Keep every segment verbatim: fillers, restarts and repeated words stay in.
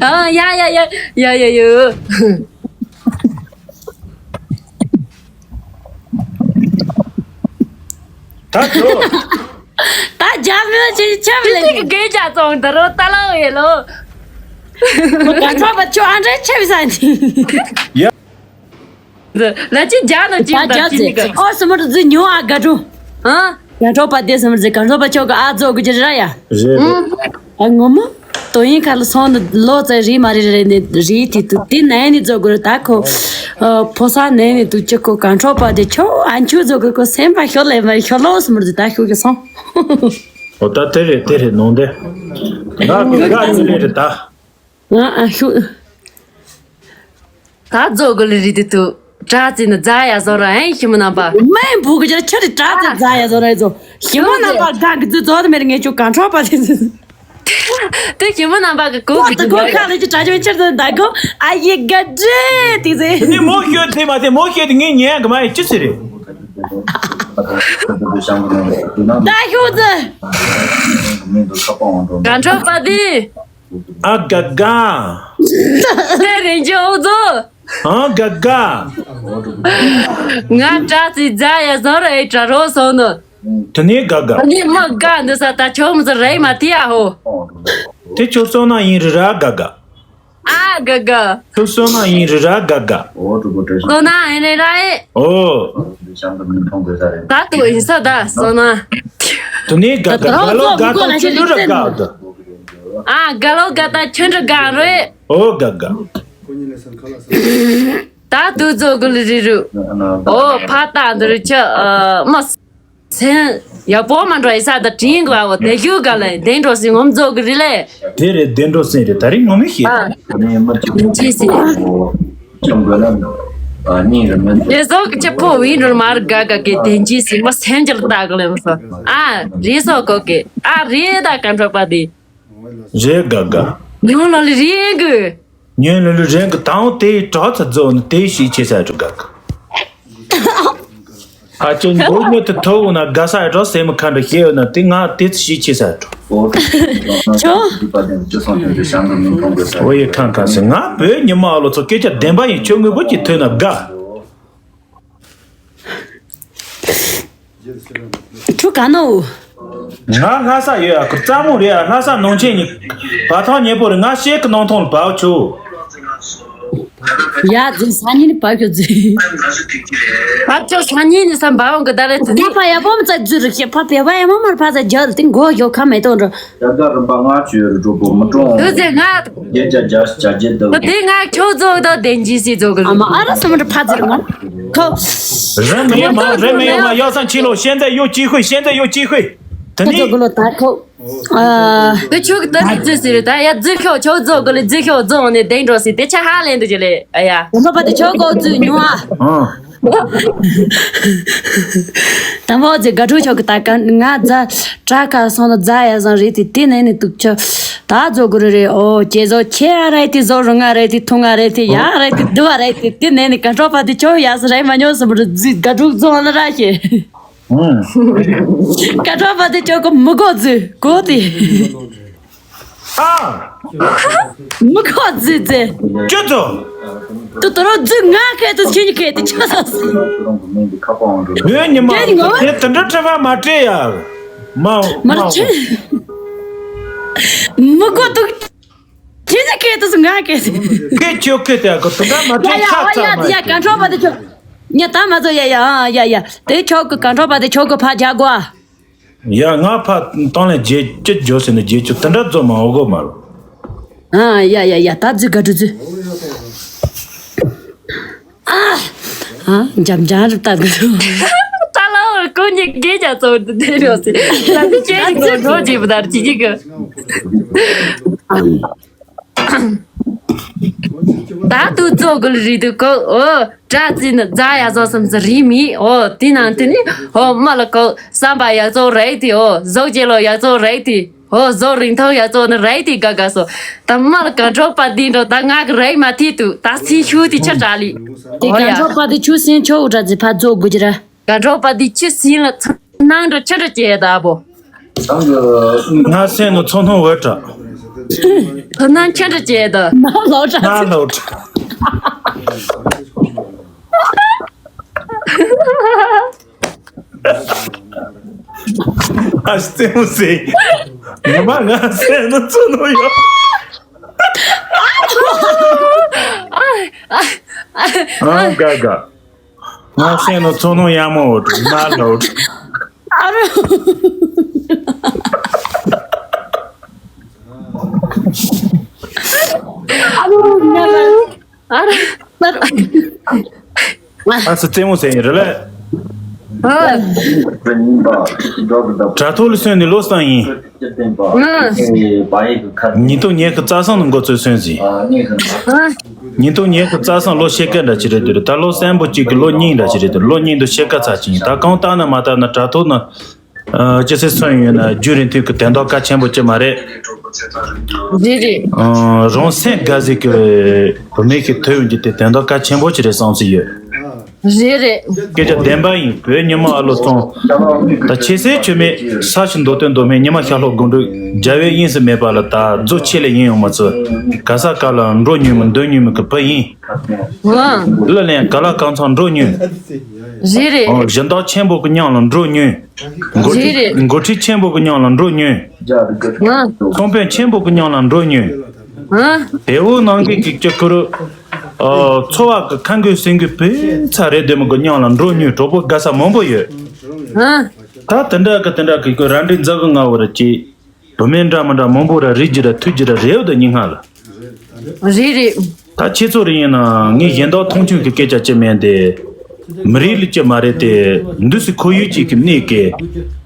ཨ་ཡ་ཡ་ཡ་ཡ་ཡ་ཡ། ད་ཚོ། ད་རྒྱ་མི་ཆེ་ཆེ་བ་ལས། ཏི་ཏི་གི་རྒྱ་ཙོང་ད་རོ་ད་ལ་ཡེ་ལོ། ག་ཚོད་པ་ཆོ་ཨ་འདྲ་ཆེ་བ་ས་ནི། ཡ། ལ་ཅི་རྒྱ་ནོ་ཅི་ད་ད་རྒྱ་ཅི་ནི་ཟེར་ག་ཨོ་སི་མར་ཛི་ཉོ་ཨ་ག་འགྲོ། ཨ། ག་ཚོད་པ་དེ་སི་མར་ཛི་ག་ཚོད་པ་ཆོ་ག་ཨ་ཛོ་གི་ཅི་ར་ཡ། རེད་རེད། ཨ་ངོ་མ། དོ་ཡིན་ཁ་ལ་སོང་ནི་ལོ་ཙེ་རི་མ་རི་རེ་ནི་རི་ཏི་ཏུ་ཏི་ནའི་ནི་ཛོ་གུ་རུ་ད་ཁོ། ཕོ་ས་ནའི་ནི་ཏུ་ཅི་ཁོ་ག་ཚོད་པ་དེ་ཆོ་ཨ་འཆུ་ཛོ་གུ་རུ་ཁོ་སེམས་པ་ཤོར་ལེ་མ་ཤོར་ལོ་སི་མར་ཛི་ད་ཤུ་གི་སོང་། ཨོ་ད་དེ་རེད་དེ་རེད་ནོང་དེ། ང་གི་ང་གི་ལས་རེད་ད། ང་ཨ་ཤུ། ད་ཛོ་གུ་ལི་རི་དི་ཏུ། དྲ་ཙི་ནི་ཛ་ཡ་ཟོ་ར་ཨེ་ཞི་མོ་རྣམ་པ། མེན་བུ་གི་ཅར་ཆ་རི་དྲ་ཙི་ཛ་ཡ་ཟོ་ར་ཨེ་ཛོ། ཞི་མོ་རྣམ་པ་ག་གི་ཙི་ཛོ་དི་མེ་རི་ངེ་ཆུ་གང་ཁྲོ་པ་དི་ཙི། དེ་ཞི་མོ་རྣམ་པ་གི་གོ་གི་ཙི་གོ་ཁ་ལི་ཅི་དྲ་ཅི་མེ་ཆར་ཙི་ད་གོ་ཨ་ཡི་ག་ཙི་དི་ཙི། དེ་མོ་ཤོད་དེ་མ་དེ་མོ་ཤོད་དེ་ངས་ཉན་གི་མ་ཡི་ཅི་ཙི་རེད། ད་ཤོད་ཙི། གང་ཁྲོ་པ་དི། ཨ་ག་ག། དེ་རིན་ཆེན་འུ་ཚོ། ཨ་ག་ག། ང་དྲ་ཙི་ཛ་ཡ་ཟོ་ར་ཨེ་དྲ་རོ་སོ་ནོ། དེ་ནས་ག་ག། ཨ་ནི་མ་ག་འདི་ས་ད་ཆོ་མི་ཟ་རེ་མ་ཏི་ཨ་ཧོ། དེ་ཆོ་སོ་ན་ཡིན་རི་ར་ག་ག། ཨ་ག་ག། ཆོ་སོ་ན་ཡིན་རི་ར་ག་ག། སོ་ན་ཨེ་རེ་ར་ཨེ། ཨོ། ད་དུ་ཡིན་ས་ད་སོ་ན། དེ་ནས་ག་ག་ག་ལོ་ག་ད་ཆོ་འདི་ར་ག་ད། ཨ་ག་ལོ་ག་ད་ཆོ་འདི་ག་རེ། ཨོ་ག་ག། ད་དུ་ཛོ་གུ་ལི་རི་རུ། ཨོ་ཕ་ད་འདི་རུ་ཆ་ཨ་མ་སེན་ཡ་པོ་མ་འགྲོ་ཡི་ས་ད་དྲིན་ག་བ་དེ་ཞུ་ག་ལེ་དེ་འགྲོ་སི་ངོམ་ཛོ་གུ་རི་ལེ། དེ་རེད་དེ་འགྲོ་སེན་རེད་ད་རིང་ངོ་མི་ཤེས། ཨ་ཅི་སི། དེ་ཟོ་གི་ཆ་པོ་བི་འགྲོ་མ་རི་ག་ག་གི་དེ་ཅི་སི་མ་སེན་ཅི་ལ་ད་ག་ལེ་མ་སོ། ཨ་རི་སོ་གོ་གི་ཨ་རི་ད་ག་འགྲོ་པ་དི། རེད་ག་ག། ཉོན་ལ་ལི་རི་གི། ཉོན་ལ་ལི་རེད་གི་དང་དེ་གྲོགས་ཚ་ཛོ་ནི་དེ་ཤི་ཆེ་ས་འགྲོ་ག་ག། ཨ་ཅོ་མགོ་ཉོ་དུ་ཐོ་བོ་ན་དགའ་ས་འགྲོ་སེམས་ཁ་འགྲོ་ཤེས་ཡོད་ན་དེ་ང་དེ་ཤི་ཆེ་ས་འགྲོ། ཆོ། ཨོ་ཡེ་ཁང་ཁང་སེ་ང་བོད་ཉི་མ་ཨ་ལོ་ཚོ་སྐད་ཆ་བདེན་པ་ཡིན་ཆོ་ངུ་བོ་ཅིག་ཐོས་ན་དགའ། ཁྱོད་ག་ནོ། ང་ལྷ་ས་ཡོད་ཨ་ཁུ་རྩ་མོ་རེད་ཨ་ལྷ་ས་ནང་ཆེན་ནི་བ་ཐང་ཉེ་པོ་རེད། ང་ཤེད་ཀྱི་ནང་ཐོང་ལ་བབ་ཆུ། ཡ་ཛི་ས་ཉིན་བབ་ཤོ་ཛི། བབ་ཆོ་ས་ཉིན་ནི་ས་འབབ་འོང་གི་ད་རེད་ཙི། ཕ་ཕ་ཡ་པོ་མ་ཙ་ཛི་རུ་ཤེ་ཕ་ཕ་ཡ་པ་ཡ་མ་མར་ཕ་ཙ་རྒྱ་ལ་ཏི་མགོ་ཡོ་ཁ་མེ་ཏོ་འགྲོ། ཡ་ད་རིམ་པ་ལྔ་བཅུ་རུ་གྲོགས་པོ་མི་གྲོང་། དུ་ཟེ་ང་། བརྒྱད་བརྒྱ་བརྒྱད་བརྒྱད་བརྒྱད་དུ། དེ་ང་ཁྱོད་ཚོ་དང་བདེན་གྱིས་སྲིད་ཚོ་གི། ཨ་མ་ཨ་ར་སི་མ་འདྲ་ཕ་ཙི་རུ་མ། ཁོ། རེད་མི་ཡོང་མ་རེད་མི་ཡོང་མ་ཡག་སང་ཕྱི་ལོགས་现在又机会现在又机会། དེ་ནི། ཚོ་གི་ལོ་ད་ཁོ། ཨ། དེ་ཁྱོད་ཀྱི་ད་རིག་རྫི་ཟེར་ད་ཡ་རྫི་ཁྱོད་ཁྱོད་ཚོ་གི་ལ་རྫི་ཁྱོད་རྫོང་ནས་བདེན་འགྲོ་ཟེར་དེ་ཆ་ཧ་ལེན་དུ་ཅི་ལེ་ཨ་ཡ། འོ་ལོ་པ་དེ་ཁྱོད་གོ་རྫི་ཉུང་ཨ། ཨ། དང་པོ་ཙི་དགའ་ཕྲུག་ཆོག་གི་ད་ག་ང་རྫ་བྲག་ཁ་སོང་ན་རྫ་ཡ་བཟང་རེད་དེ་དེ་ནས་ནི་དུག་ཆོ། ད་རྫོ་གུ་རུ་རེད་ཨོ་ཁྱེད་ཚོ་ཁྱེད་ཨ་རེད་དེ་ཟོ་རུ་ང་རེད་དེ་ཐུང་ང་རེད་དེ་ཡ་རེད་དེ་དུ་བ་རེད་དེ་དེ་ནས་ནི་དགའ་གྲོགས་པ་དེ་ཆོ་ཡ་སི་རེད་མ་ཉོ་སི་མུ་རུ་རྫི་དགའ་ཕྲུག་རྫོང་ལ་ར་ཤེ། ཨུམ། དགའ་གྲོགས་པ་དེ་ཆོ་གོ་མི་གོ་རྫི་གོ་དེ། ཨ། མི་ཁོ་རྫི་རྫི། ཅོ་ཅོ། ཏུ་ཏུ་རོ་རྫི་ང་ཁེ་ཏུ་ཁྱི་ཉི་ཁེ་ཏུ་ཆོ་ས་སི། བོད་ཉི་མ་ཁྱེད་ཉི་མ་དེ་དེ་འདྲ་ཁྲེལ་བ་མ་སྤྲད་ཡ། མ་མ་མ་ཁྱི། མི་ཁོ་ཏུ་ཁྱི་ཉི་ཁེ་ཏུ་སི་ང་ཁེ་སི། ཁེ་ཁྱོད་ཁེ་ཏུ་ཡ་གོ་དུ་འདྲ་མ་ཡ་སྤྲད་ཡ་ཁ་ཨོ་ཡ་ཚ་མ་ཡ་ཡ་ག་འཕྲོ་པ་དེ་ཁྱོད། ཉ་ད་མ་ཚོ་ཡ་ཡ་ཨ་ཡ་ཡ་དེ་ཁྱོད་གི་ག་འཕྲོ་པ་དེ་ཁྱོད་གི་ཕ་རྒྱ་གོ་ཨ། ཡ་ང་ཕ་བཏང་ལས་རྗེས་ཅི་འཇོག་ཟེར་ན་རྗེས་ཅི་དེ་འདྲ་རྫོགས་མ་འོ་གོ་མ་རུ། ཨ་ཡ་ཡ་ཡ་ད་རྫི་ག་འགྲོ་རྫི། ཨ་ཨ་འཇམ་འཇམ་རུ་ལྟ་གི་འདུག་ད་ལའོ་ཀུན་གྱི་དགེ་རྒྱ་ཚོ་འདི་འདྲ་རོ་སི། ད་འདི་ཁྱེད་ཀྱི་ཚོ་འགྲོ་བྱེད་པ་ད་ར་ཅི་ཅི་གི། ད་དུ་ཙོ་གུ་ལི་རི་དུ་ཀོ་ཨོ་དྲ་ཙི་ནི་རྫ་ཡ་ཟོ་སམ་ཟི་རི་མི་ཨོ་དེ་ནང་དེ་ནི་ཨོ་མ་ལ་ཀོ་བསམ་པ་ཡ་ཙོ་རེད་དེ་ཨོ་ཟོག་ཅེ་ལོ་ཡ་ཙོ་རེད་དེ་ཨོ་ཟོག་རིང་ཐང་ཡ་ཙོ་ནི་རེད་དེ་ག་ག་སོ་ད་མ་ལ་ག་འགྲོ་པ་དེ་འགྲོ་ད་ང་གི་རེད་མ་ཐི་དུ་ད་སི་ཤུ་དེ་ཆ་དྲ་ལི་དེ་ཨོ་ག་ཡ་འགྲོ་པ་དེ་ཆུ་སེན་ཆོ་འུ་དྲ་ཙི་ཕ་ཙོ་གུ་ཅི་ར། དགའ་གྲོགས་པ་འདི་ཁྱི་སྲིན་ལ་ཚ་ནང་འགྲོ་ཆ་འགྲོ་བྱས་ད་བོ། ང་སེམས་ནང་ཚོང་ཐོང་འོད་དྲག་ཁོ་ན་ཁྱོད་ར་བྱས་དོ། ན་ལོ་ཏྲ། ན་ལོ་ཏྲ། ཨ་ཙེ་མོ་ཟེ། ངོ་མ་ང་སེམས་ནང་ཚུར་ནོ་ཡོད། ཨ་དགའ་དགའ། ང་སེམས་ནང་ཚུར་ནོ་ཡག་མོ་འོ་ན་ལོ་ཏྲ། ཨ་རོ། ཨ་རོ། ཨ་ཙི་རྩེད་མོ་ཟེར་ཡིན་རེད་ལ། དྲ་ཐོག་ལ་སོན་ནས་ལོ་གསུམ་ཡིན། ཉིས་སྟོང་ཉི་ཤུ་རྩ་གསུམ་ལ་འགོ་ཚུགས་སོན་ཟིན། ཉིས་སྟོང་ཉི་ཤུ་རྩ་གསུམ་ལོ་ཕྱེད་ཀ་འདྲ་ཅིག་རེད་འདུག་ད་ལོ་གསུམ་པོ་གཅིག་གི་ལོ་གཉིས་འདྲ་ཅིག་རེད་འདུག་ལོ་གཉིས་འདུག་ཕྱེད་ཀ་ཚར་ཅིག་ཡིན། ད་གང་ལྟར་ན་མ་ལྟར་ན་དྲ་ཐོག་ན། ཨ། ཅི་ཟེར་སོན་ཡོད་ན་རྒྱུན་རིང་ཐུང་གི་དོན་དག་གལ་ཆེན་པོ་ཅི་མ་རེད། རེད་རེད། ཨ། རང་སེམས་དགའ་ཟིག་གི་བུད་མེད་ཞིག་ཐོན་ཡོང་རྒྱུ་དེ་དོན་དག་གལ་ཆེན་པོ་ཅིག་རེད་བསམ་སྲིད་ཡོད། རེད་རེད། སྐད་ཆ་བདེན་པ་ཡིན། བོད་ཉི་མ་ཨ་ལོ་ཚང་ད་ཆེ་སའི་ཆུ་མེད་ས་ཆུ་མདོ་སྟོན་མདོ་སྨད་ཉི་མ་ཤར་ལྷོ་དགོང་དྲོ་རྒྱལ་བའི་དབྱིངས་སུ་མེད་པ་ལ་ད་རྫོགས་ཆེད་ལས་ཡིན་ཡོང་མ་ཚུལ་ག་ས་ག་ལ་འགྲོ་མྱོང་མི་འདོན་མྱོང་མི་གི་བུ་ཡིན། ཨ། གླུ་ལེན་ག་ལ་གང་ཚང་འགྲོ་མྱོང་། རེད་རེད། ཨ། སྦྱིན་བདག་ཆེན་པོ་གི་མཉམ་ལ་འགྲོ་མྱོང་། འགོ་རེད་རེད། ཁྲིད་འགོ་ཁྲིད་ཆེན་པོ་གི་མཉམ་ལ་འགྲོ་མྱོང་། ཨ། ཚོང་དཔོན་ཆེན་པོ་གི་མཉམ་ལ་འགྲོ་མྱོང་། ཨ། དེ་འོ་ནང་གི་གི་ཀྱི་ཁུ་རུ། ཨ། འཚོ་བ་གི་ཁ་མགོའི་སེང་གེ་བུ་ཚ་རེད་དེ་མོ་གི་མཉམ་ལ་འགྲོ་མྱོང་གྲོགས་པོ་དགའ་ས་མང་པོ་ཡོད། ཨ། ད་དེ་འདྲ་གི་དེ་འདྲ་གི་ཁོ་ར་འདྲི་འཛག་གི་ང་བར་གྱིས། བུད་མེད་འདྲ་མི་འདྲ་མང་པོ་ར་རིག་རྒྱུ་ར་ཐུག་རྒྱུ་ར་རེ་བ་དང་སྙིང་ཁ་ལ། རེད་རེད། ད་ཁྱེད་ཚོ་རེ་ཡིན་ན་ངས་གཞན་དག་མཐོང་ཆུང་གི་སྐད་ཆ་ཅི་མིན་ཏེ། མི་རིགས་ལ་ཅི་མ་རེད་དེ། འདུག་སེ་ཁོར་ཡུག་ཅིག་གི་གནས་སྐད།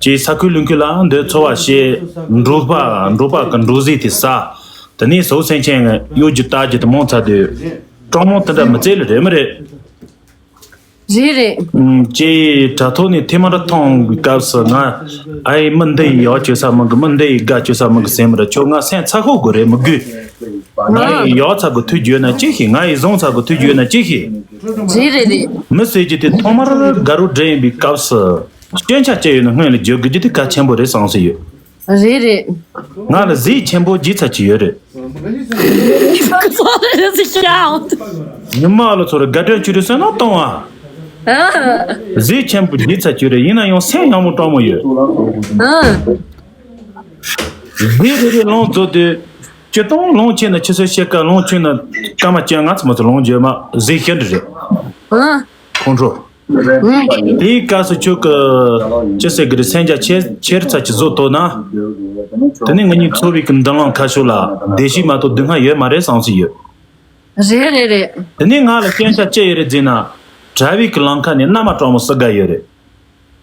ཅེས་ས་ཁུལ་ལུང་ཁུལ་ལ་འདོད་འཚོ་བ་བྱེད། འབྲོག་པ་འབྲོག་པ་གི་འབྲོག་ཟས་དེ་ཟ། དེ་ནས་ཟོག་སེམས་ཅན་གཡོ་སྒྱུ་ལྟ་རྒྱུ་དེ་མང་ཚར་དུས། སྤྲང་མོ་དེ་འདྲ་མི་བཙལ་ལ་རེད་མི་རེད། རེད་རེད། ཨུམ། ཅེས་དྲ་ཐོག་ནས་ཐེངས་མ་ར་མཐོང་བའི་སྐབས་སུ་ང་ཨ་ཡི་མི་འདི་ཡི་ཡག་བཅོས་ས་མི་གི་མི་འདི་ཡི་དགའ་བཅོས་ས་མི་གི་ཟེར་མི་ར་ཁྱོད་ང་སེམས་ཚ་ཤོག་དགོས་རེད་མི་དགོས། ང་ཡི་ཡག་ཚ་གི་ཐུགས་རྒྱུད་ན་ཅི་ཤེས། ང་ཡི་བཟང་ཚ་གི་ཐུགས་རྒྱུད་ན་ཅི་ཤེས། རེད་རེད་རེད། མི་ཟེར་རྒྱུ་དེ་ཐོག་མར་དགའ་རབ་འདྲེ་ཡིན་པའི་སྐབས་སུ་སྐྱོན་ཆ་ཅི་ཡོད་ན་སྔོན་ལ་བརྗོད་དགོས་རྒྱུ་དེ་གལ་ཆེན་པོ་རེད་བསམ་སྲིད་ཡོད། རེད་རེད། ང་ལ་ཟས་ཆེན་པོ་བརྗེས་ཚར་གྱི་ཡོད་རེད། ཉི་མ་ལ་ཚོར་དགའ་སྤྲོ་ཆུ་རེ་སོན་ན་གཏོང་བ། ཨ། ཟས་ཆེན་པོ་བརྗེས་ཚར་གྱི་རེད། ཡིན་ན་ཡང་སེམས་ཡག་མོ་སྤྲང་མོ་ཡོད། ཨ། ཟས་རེ་རེ་ལོངས་རྫོགས་དུས། སྤྱིར་བཏང་ལོངས་ཆེ་ན་ཆུ་ཚོད་ཕྱེད་ཀ། ལོངས་ཆུང་ན་སྐར་མ་བཅོ་ལྔ་ཙམ་མ་ཚོ་ལོངས་རྒྱུ་མ་ཟས་ཤི་འདྲ་རེད། ཨ། ཁོང་ཁྲོ། དེའི་སྐབས་སུ་ཁྱོད་ཀྱི་ཅི་ཟེར་གི་རེད། སེམས་རྒྱ་ཆེ་ཆེར་ཚ་གྱི་བཟོ་ཐུབ་ན། དེ་ནས་ང་གཉིས་འཚོ་བའི་གི་མདུན་ལམ་ཁ་ཕྱོགས་ལ་བདེ་སྐྱིད་མ་གཏོགས་སྡུག་བསྔལ་ཡོད་མ་རེད་བསམ་སྲིད་ཡོད། རེད་རེད་རེད། དེ་ནས་ང་ལ་སྐྱོན་ཆ་ཅི་ཡོད་རེད་ཟེར་ན། གྲྭ་བའི་གི་ལམ་ཁ་ནས་མནའ་མ་སྤྲང་མོ་སུ་དགའ་ཡོད་རེད།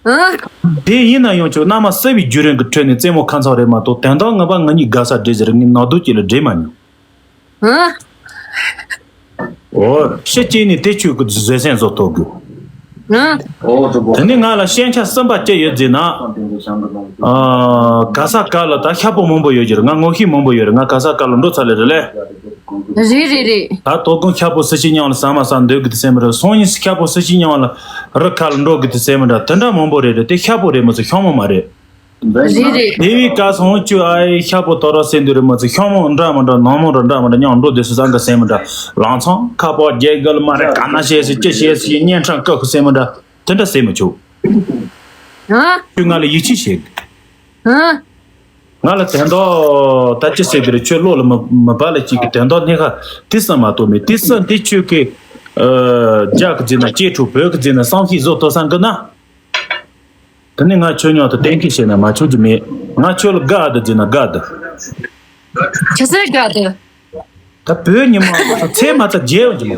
ཨ། དེ་ཡིན་ན་ཡང་ཁྱོད་མནའ་མ་བསུ་བའི་བརྒྱུད་རིམ་གི་ཁྲོད་ནས་རྩེད་མོ་ཁ་མཚར་རེད་མ་གཏོགས་དོན་དག་ངན་པ་ང་གཉིས་དགའ་ས་འདྲེ་ཟེར་ངས་ནག་རྡོ་གཅིག་ལ་འདྲེ་མ་མྱོང་། ཨ། འོ། ཕྱི་གཅིག་ནས་དེ་ཆོས་ཀྱི་བཟོད་སེམས་བཟོ་ཐུབ་དགོས། ཨ། དེ་ནས་ང་ལ་ཞན་ཆ་གསུམ་པ་སྐྱེ་ཡོད་ཟེར་ན། ཨ། ག་ས་ག་ལ་ད་ཤ་པོ་མང་པོ་ཡོད་ཀྱི་རེད། ང་ངོ་ཤེས་མང་པོ་ཡོད་རེད། ང་ག་ས་ག་ལ་འགྲོ་ཚར་ལེ་རེད་ལེ། རེད་རེད་རེད། ད་དོ་དགོང་ཤ་པོ་སུ་ཞིག་མཉམ་ལ་ཟ་མ་ཟ་འདོད་གི་དེ་སེམས་རེད། སང་ཉིན་ཤ་པོ་སུ་ཞིག་མཉམ་ལ་རི་ཁ་ལ་འགྲོ་གི་དེ་སེམས་རེད། དེ་འདྲ་མང་པོ་རེད་རེད། དེ་ཤ་པོ་རེད་མ་ཚོ་ཤ་མོ་མ་རེད། རེད་རེད། དེ་བའི་སྐབས་སུ་ཁྱོད་ཨ་ཡེ་ཤ་པོ་དོ་ར་ཟེར་འདི་རེད་མ་ཚོ་ཤ་མོ་འདྲ་མ་འདྲ་ནང་མོ་འདྲ་འདྲ་མ་འདྲ་མཉམ་འགྲོ་དེ་སུ་ཟ་གི་སེམས་རེད། ལང་ཚང་ཁ་པོ་རྒྱལ་གལ་མ་རེད། ག་ན་བཤད་སི་ཅི་བཤད་སི་གཉན་འཕྲང་བཀག་གི་སེམས་རེད། དེ་འདྲ་ཟེར་མི་ཆོག་ཨ། ཁྱོད་ང་ལ་ཡིད་ཆེས་བྱེད། ཨ། ང་ལ་དོན་དག་ད་ཅི་ཟེར་གི་རེད། ཁྱོད་བློ་ལ་མི་མི་བབ་ལ་ཅིག་གི་དོན་དག་སྣེ་ཁ་དེ་སུ་མ་གཏོགས་མེད། དེ་སུ་འདི་ཁྱོད་ཀྱི་ཨ་རྒྱ་གི་རྫས་ན་སྐྱེ་ཕྲུག་བོད་ཀྱི་རྫས་ན་བསམ་ཤེས་བཟོ་ཐུབ་སང་གི་ན། དེ་ནི་ང་ཁྱོད་མཉམ་དུ་གཏན་འཁེལ་བྱས་ན་མ་ཆོག་གི་མེད། ང་ཁྱོད་ལ་དགའ་འདུག་ཟེར་ན་དགའ་འདུག་ཆི་ཟེར་དགའ་འདུག་ད་བོད་ཉི་མ་ཚེ་མ་ཚ་རྒྱལ་བ་ཇི་མ།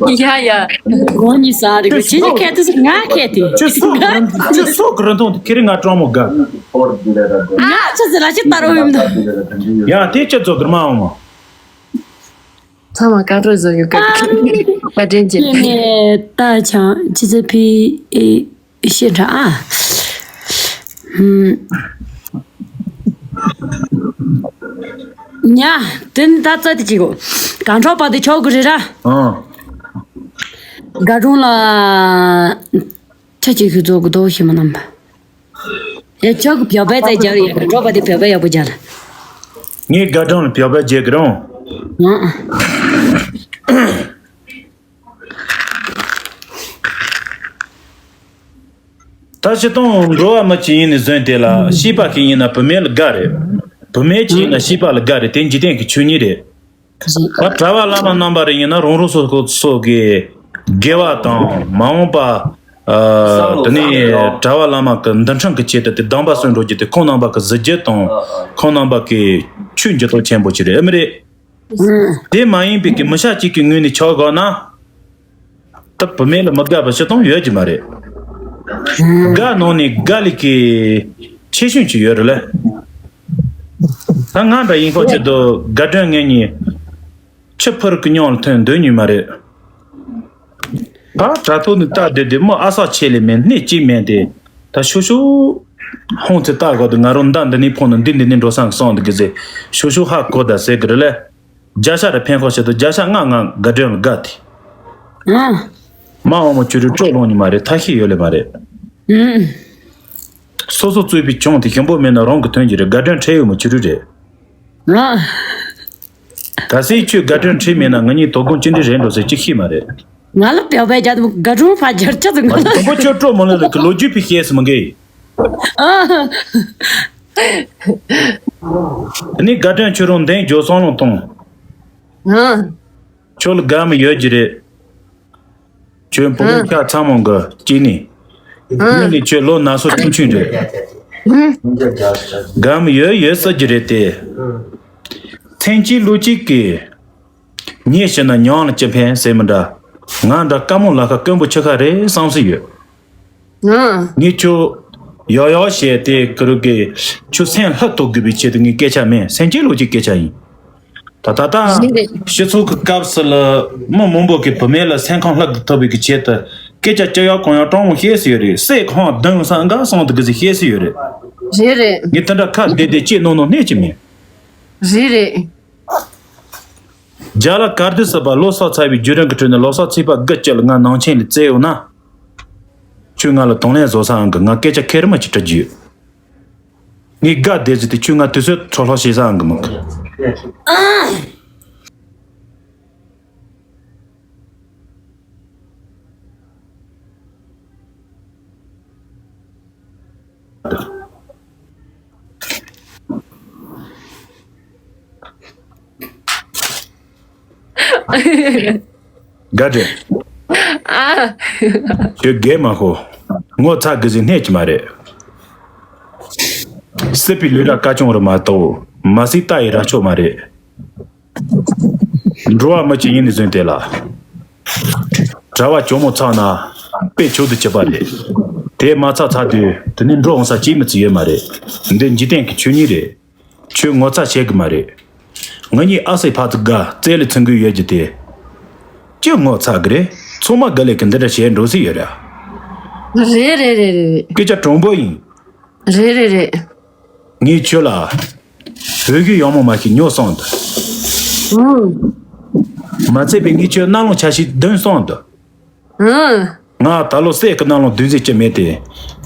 ཡ་ཡ། གོང་ཉིད་ས་རེ་གི་ཕྱི་ཉིད་ཁྱད་དུ་ང་ཁྱད་དེ། ཁྱོད་སོག་རིན་ཁྱོད་སོག་རིན་ཐུང་དེ་ཁྱེད་རིང་ང་སྤྲང་མོ་དགའ། ང་ཆི་ཟེར་ལ་ཅི་ལྟ་རོགས་ཡིན་ད། ཡ་དེ་ཅི་ཚོ་གི་མ་འོང་མ། ཚང་མ་བཀའ་འགྲོ་བཟོ་ཡོད་ཀ། བཀའ་དྲིན་ཆེ། ནས་ད་ཆང་ཅི་ཚེ་ཕི་ཨེ་ཤེས་ཁྲ་ཨ། ཧུམ། ཉ། དེ་ནི་ད་རྩ་དེ་གཅིག་གོ། གང་འཕྲོག་པ་དེ་ཆོག་གི་རེད་ར། ཨང་། དགའ་སྒྲུང་ལ། ཆ་གཅིག་ཤུ་ཚོགས་གི་དོ་ཤི་མ་ནམ་པ། ཡ་ཆོག་གི་བོད་པའི་རྩ་རྒྱབ་ཡ་གང་འཕྲོག་པ་དེ་བོད་པ་ཡག་པོ་རྒྱབ་ལ། ངས་དགའ་སྤྲོ་ལ་བྱ་བ་བྱེད་ཀྱི་རུང་། ཨང་། ད་སྤྱིར་བཏང་འགྲོ་བ་མི་ཅིག་ཡིན་ནས་བཟུང་སྟེ་ལ་ཤེས་པ་ཞིག་ཡིན་ན་བུད་མེད་ལ་དགའ་རེད། བུད་མེད་ཅིག་ཡིན་ན་ཤེས་པ་ལ་དགའ་རེད། དེ་འཇིག་རྟེན་གྱི་ཆོས་ཉིད་རེད། ད་གྲྭ་པ་བླ་མ་རྣམ་པ་རེ་ཡིན་ན་རང་རང་སོ་སོ་སོ་གི་དགེ་བ་དང་མ་འོངས་པ། ཨ། དེ་ནས་གྲྭ་པ་བླ་མ་གི་འདུལ་ཁྲིམས་ཀྱི་ཆེད་དུ་དེ་སྡོམ་པ་སྲུང་འགྲོ་རྒྱུ་དེ་ཁོང་རྣམ་པ་གི་གཟི་བརྗིད་དང་ཁོང་རྣམ་པ་གི་ཆོས་འཇུག་ཐོག་ཆེན་པོ་ཅིག་རེད། ཨེ་མ་རེད། དེ་མ་ཡིན་པའི་གི་མི་ཤ་གཅིག་གི་ངོས་ནས་ཆོག་དགོས་ན། ད་བུད་མེད་ལ་མི་དགའ་བ་ཅི་དང་ཡོད་ཀྱི་མ་རེད། དགའ་ནང་ནས་དགའ་ལས་ཀྱི་ཆེ་ཤོས་ཅིག་ཡོད་རེད་ལ། ད་ང་འདྲ་ཡིན་ཁོ་ཆེད་དུ་དགའ་སྤྲོ་ངེད་གཉིས་ཆུ་ཕུར་གི་མྱོང་ལ་ཐོན་འདོད་ཉུལ་མ་རེད། ད་དྲ་ཐོག་ནས་ལྟ་བསྡད་དེ་མོ་ཨ་སག་ཆེ་ལས་མེད་སྣེ་གཅིག་མེད་དེ། ད་ཤོ་ཤོ་ཧོང་ཚེ་ལྟ་དགོས་དུ་ང་རང་མདའ་འདི་ནས་ཕོག་ནས་འདི་འདི་ནས་འགྲོ་སང་གི་སོང་འདི་གི་ཟེ། ཤོ་ཤོ་ཧ་གོ་ད་ཟེར་གི་རེད་ལ། བརྒྱ་ཆ་རེ་ཕན་ཁོ་བྱེད་དུ་བརྒྱ་ཆ་ལྔ་ང་དགའ་སྤྲོ་ལ་དགའ་དེ། ཨང་། མ་འོངས་མ་ཆུ་རུ་སྤྲོ་ལོང་ཉི་མ་རེད། ཐ་ཤི་ཡོད་ལེ་མ་རེད། ཨང་། སོ་སོ་གཙོས་པའི་ཆུང་དེ་ཞིམ་པོ་མེད་ན་རང་གི་དོན་གྱི་རེད། དགའ་སྤྲོ་འཕྲད་ཡོད་མ་ཆུ་རུ་རེད། ཨང་། གལ་སྲིད་ཁྱོད་དགའ་སྤྲོ་འཕྲད་མེད་ན་ང་གཉིས་དོ་དགོང་ཅི་འདྲ་རེད་འགྲོ་ཟེར་ཅི་ཤེས་མ་རེད། ང་ལ་པེའོ་པེ་རྒྱ་དུ་དགའ་སྤྲོ་ཕ་རྒྱར་ཆ་དུ་ང་ལ། དང་པོ་ཁྱོད་སྤྲོ་མོ་ལ་ལ་གི་ལོ་རྒྱུས་པའི་ཤེས་སུ་མི་འགལ། ཨ། ནི་དགའ་སྤྲོ་ཁྱོད་རང་འདེང་འཇོག་སང་ལོང་གཏོང་། ཨ། ཁྱོད་ལ་དགའ་མི་ཡོད་ཀྱི་རེད། ཁྱོད་བུ་མོ་ཨ་ཁ་ཚང་མང་གི་སྐྱེས་ནི། ཨ་ནི་ཁྱོད་ལོ་ན་སོ་ཆུང་ཆུང་རེད། ཨ་དགའ་མི་ཡོད་ཡོད་ས་ཀྱི་རེད་དེ། མཚན་གཅིག་ལོ་གཅིག་གི། ཉེས་ཞི་ན་མྱང་ལ་ཅི་ཕན་ཟེར་མི་འདྲ། ང་འདྲ་དཀའ་མོ་ལ་ཁ་དཀོན་པོ་ཆུ་ཁ་རེད་བསམ་སྲིད་ཡོད། ཨ། ངས་ཁྱོད་ཡག་ཡག་བཤད་དེ་ཀི་རུ་གི་ཁྱོད་སེམས་ལྷོད་ཐུབ་དགོས་པའི་ཆེད་དུ་ངས་སྐད་ཆ་མིན། སེམས་ཅན་ལོ་གཅིག་སྐད་ཆ་ཡིན། ད་ད་ལྟ་རེད་རེད། སྤྱི་ཚོགས་ཀྱི་སྐབས་སུ་ལ་མི་མང་པོ་གི་བུད་མེད་ལ་སེམས་ཁམས་ལྷོད་ཐུབ་པའི་གི་ཆེད་དུ་སྐད་ཆ་ཅི་ཡག་གང་ཡག་དྲང་མོ་བཤད་སྲིད་ཡོད་རེད། སྲས་ཁོང་གདོང་སང་ག་སང་དུ་གི་ཟིག་བཤད་སྲིད་ཡོད་རེད། རེད་རེད། ངས་དེ་འདྲ་ཁ་བདེ་བདེ་ཅིག་ནོ་ནོ་གནས་ཀྱི་མིན། རེད་རེད། རྒྱ་ལ་གར་དུས་སུ་པ་ལོ་སོགས་ཚར་བའི་བརྒྱུད་རིམ་གྱི་ཁྲོད་ནས་ལོ་སོགས་ཚིག་པ་དགུ་བཅུ་ལ་ང་ནང་ཆེན་ལ་བཙལ་ཡོང་ན། ཁྱོད་ང་ལ་གདོང་ལེན་བཟོ་ས་ཨང་གི་ང་སྐད་ཆ་ཁེར་མ་ཅིག་དྲི་རྒྱུ་ཡོད། ངས་དགའ་བདེ་ཟིག་དེ་ཁྱོད་ང་དུས་ཚོད་འཕྲོ་ལྷོ་བྱེད་ས་ཨང་གི་མི་གི། དགའ་དྲན། ཨ། ཁྱོད་རྒས་མ་ཤོག་ངོ་ཚ་གི་ཟིག་གནས་ཀྱི་མ་རེད། སྲིད་པའི་ལུས་ར་ཀ་ཅུང་རུ་མ་གཏོགས་མ་སྲིད་ལྟ་ཡི་ར་ཆོག་མ་རེད། འགྲོ་བ་མི་གཅིག་ཡིན་ནས་བཟུང་དེ་ལ། གྲྭ་བ་ཇོ་མོ་ཚང་ན་དཔེ་ཆོག་ཏུ་གྱུར་པ་རེད། དེ་མ་ཚར་ཚར་དུས་དེ་ནས་འགྲོ་འོང་ས་སྐྱེས་མི་ཚུ་ཡོད་མ་རེད། འདི་འཇིག་རྟེན་གྱི་ཆོས་ཉིད་རེད། ཁྱོད་ངོ་ཚ་བྱེད་གི་མ་རེད། ང་གཉིས་ཨ་སེ་ཕ་ཚུ་དགའ་རྩེ་ལ་ཚུན་གི་ཡོད་ཀྱི་དེ། ཁྱོད་ངོ་ཚ་གི་རེད། ཚང་མ་དགའ་ལས་གི་འདི་འདྲ་བྱས་འགྲོ་སྲིད་ཡོད་ར། རེད་རེད་རེད་རེད། སྐད་ཆ་དྲང་པོ་ཡིན། རེད་རེད་རེད། ངས་ཁྱོད་ལ་བོད་གི་ཡག་མོ་མ་ཞིག་ཉོ་སོང་དུ། ཨང་། མ་ཚད་པའི་ངས་ཁྱོད་རྣ་ལོང་ཆ་ཞིག་འདོན་སོང་དུ། ཨང་། ང་ད་ལོ་སྲས་ཀྱི་རྣ་ལོང་འདོན་ཟེར་གྱི་མེད་དེ།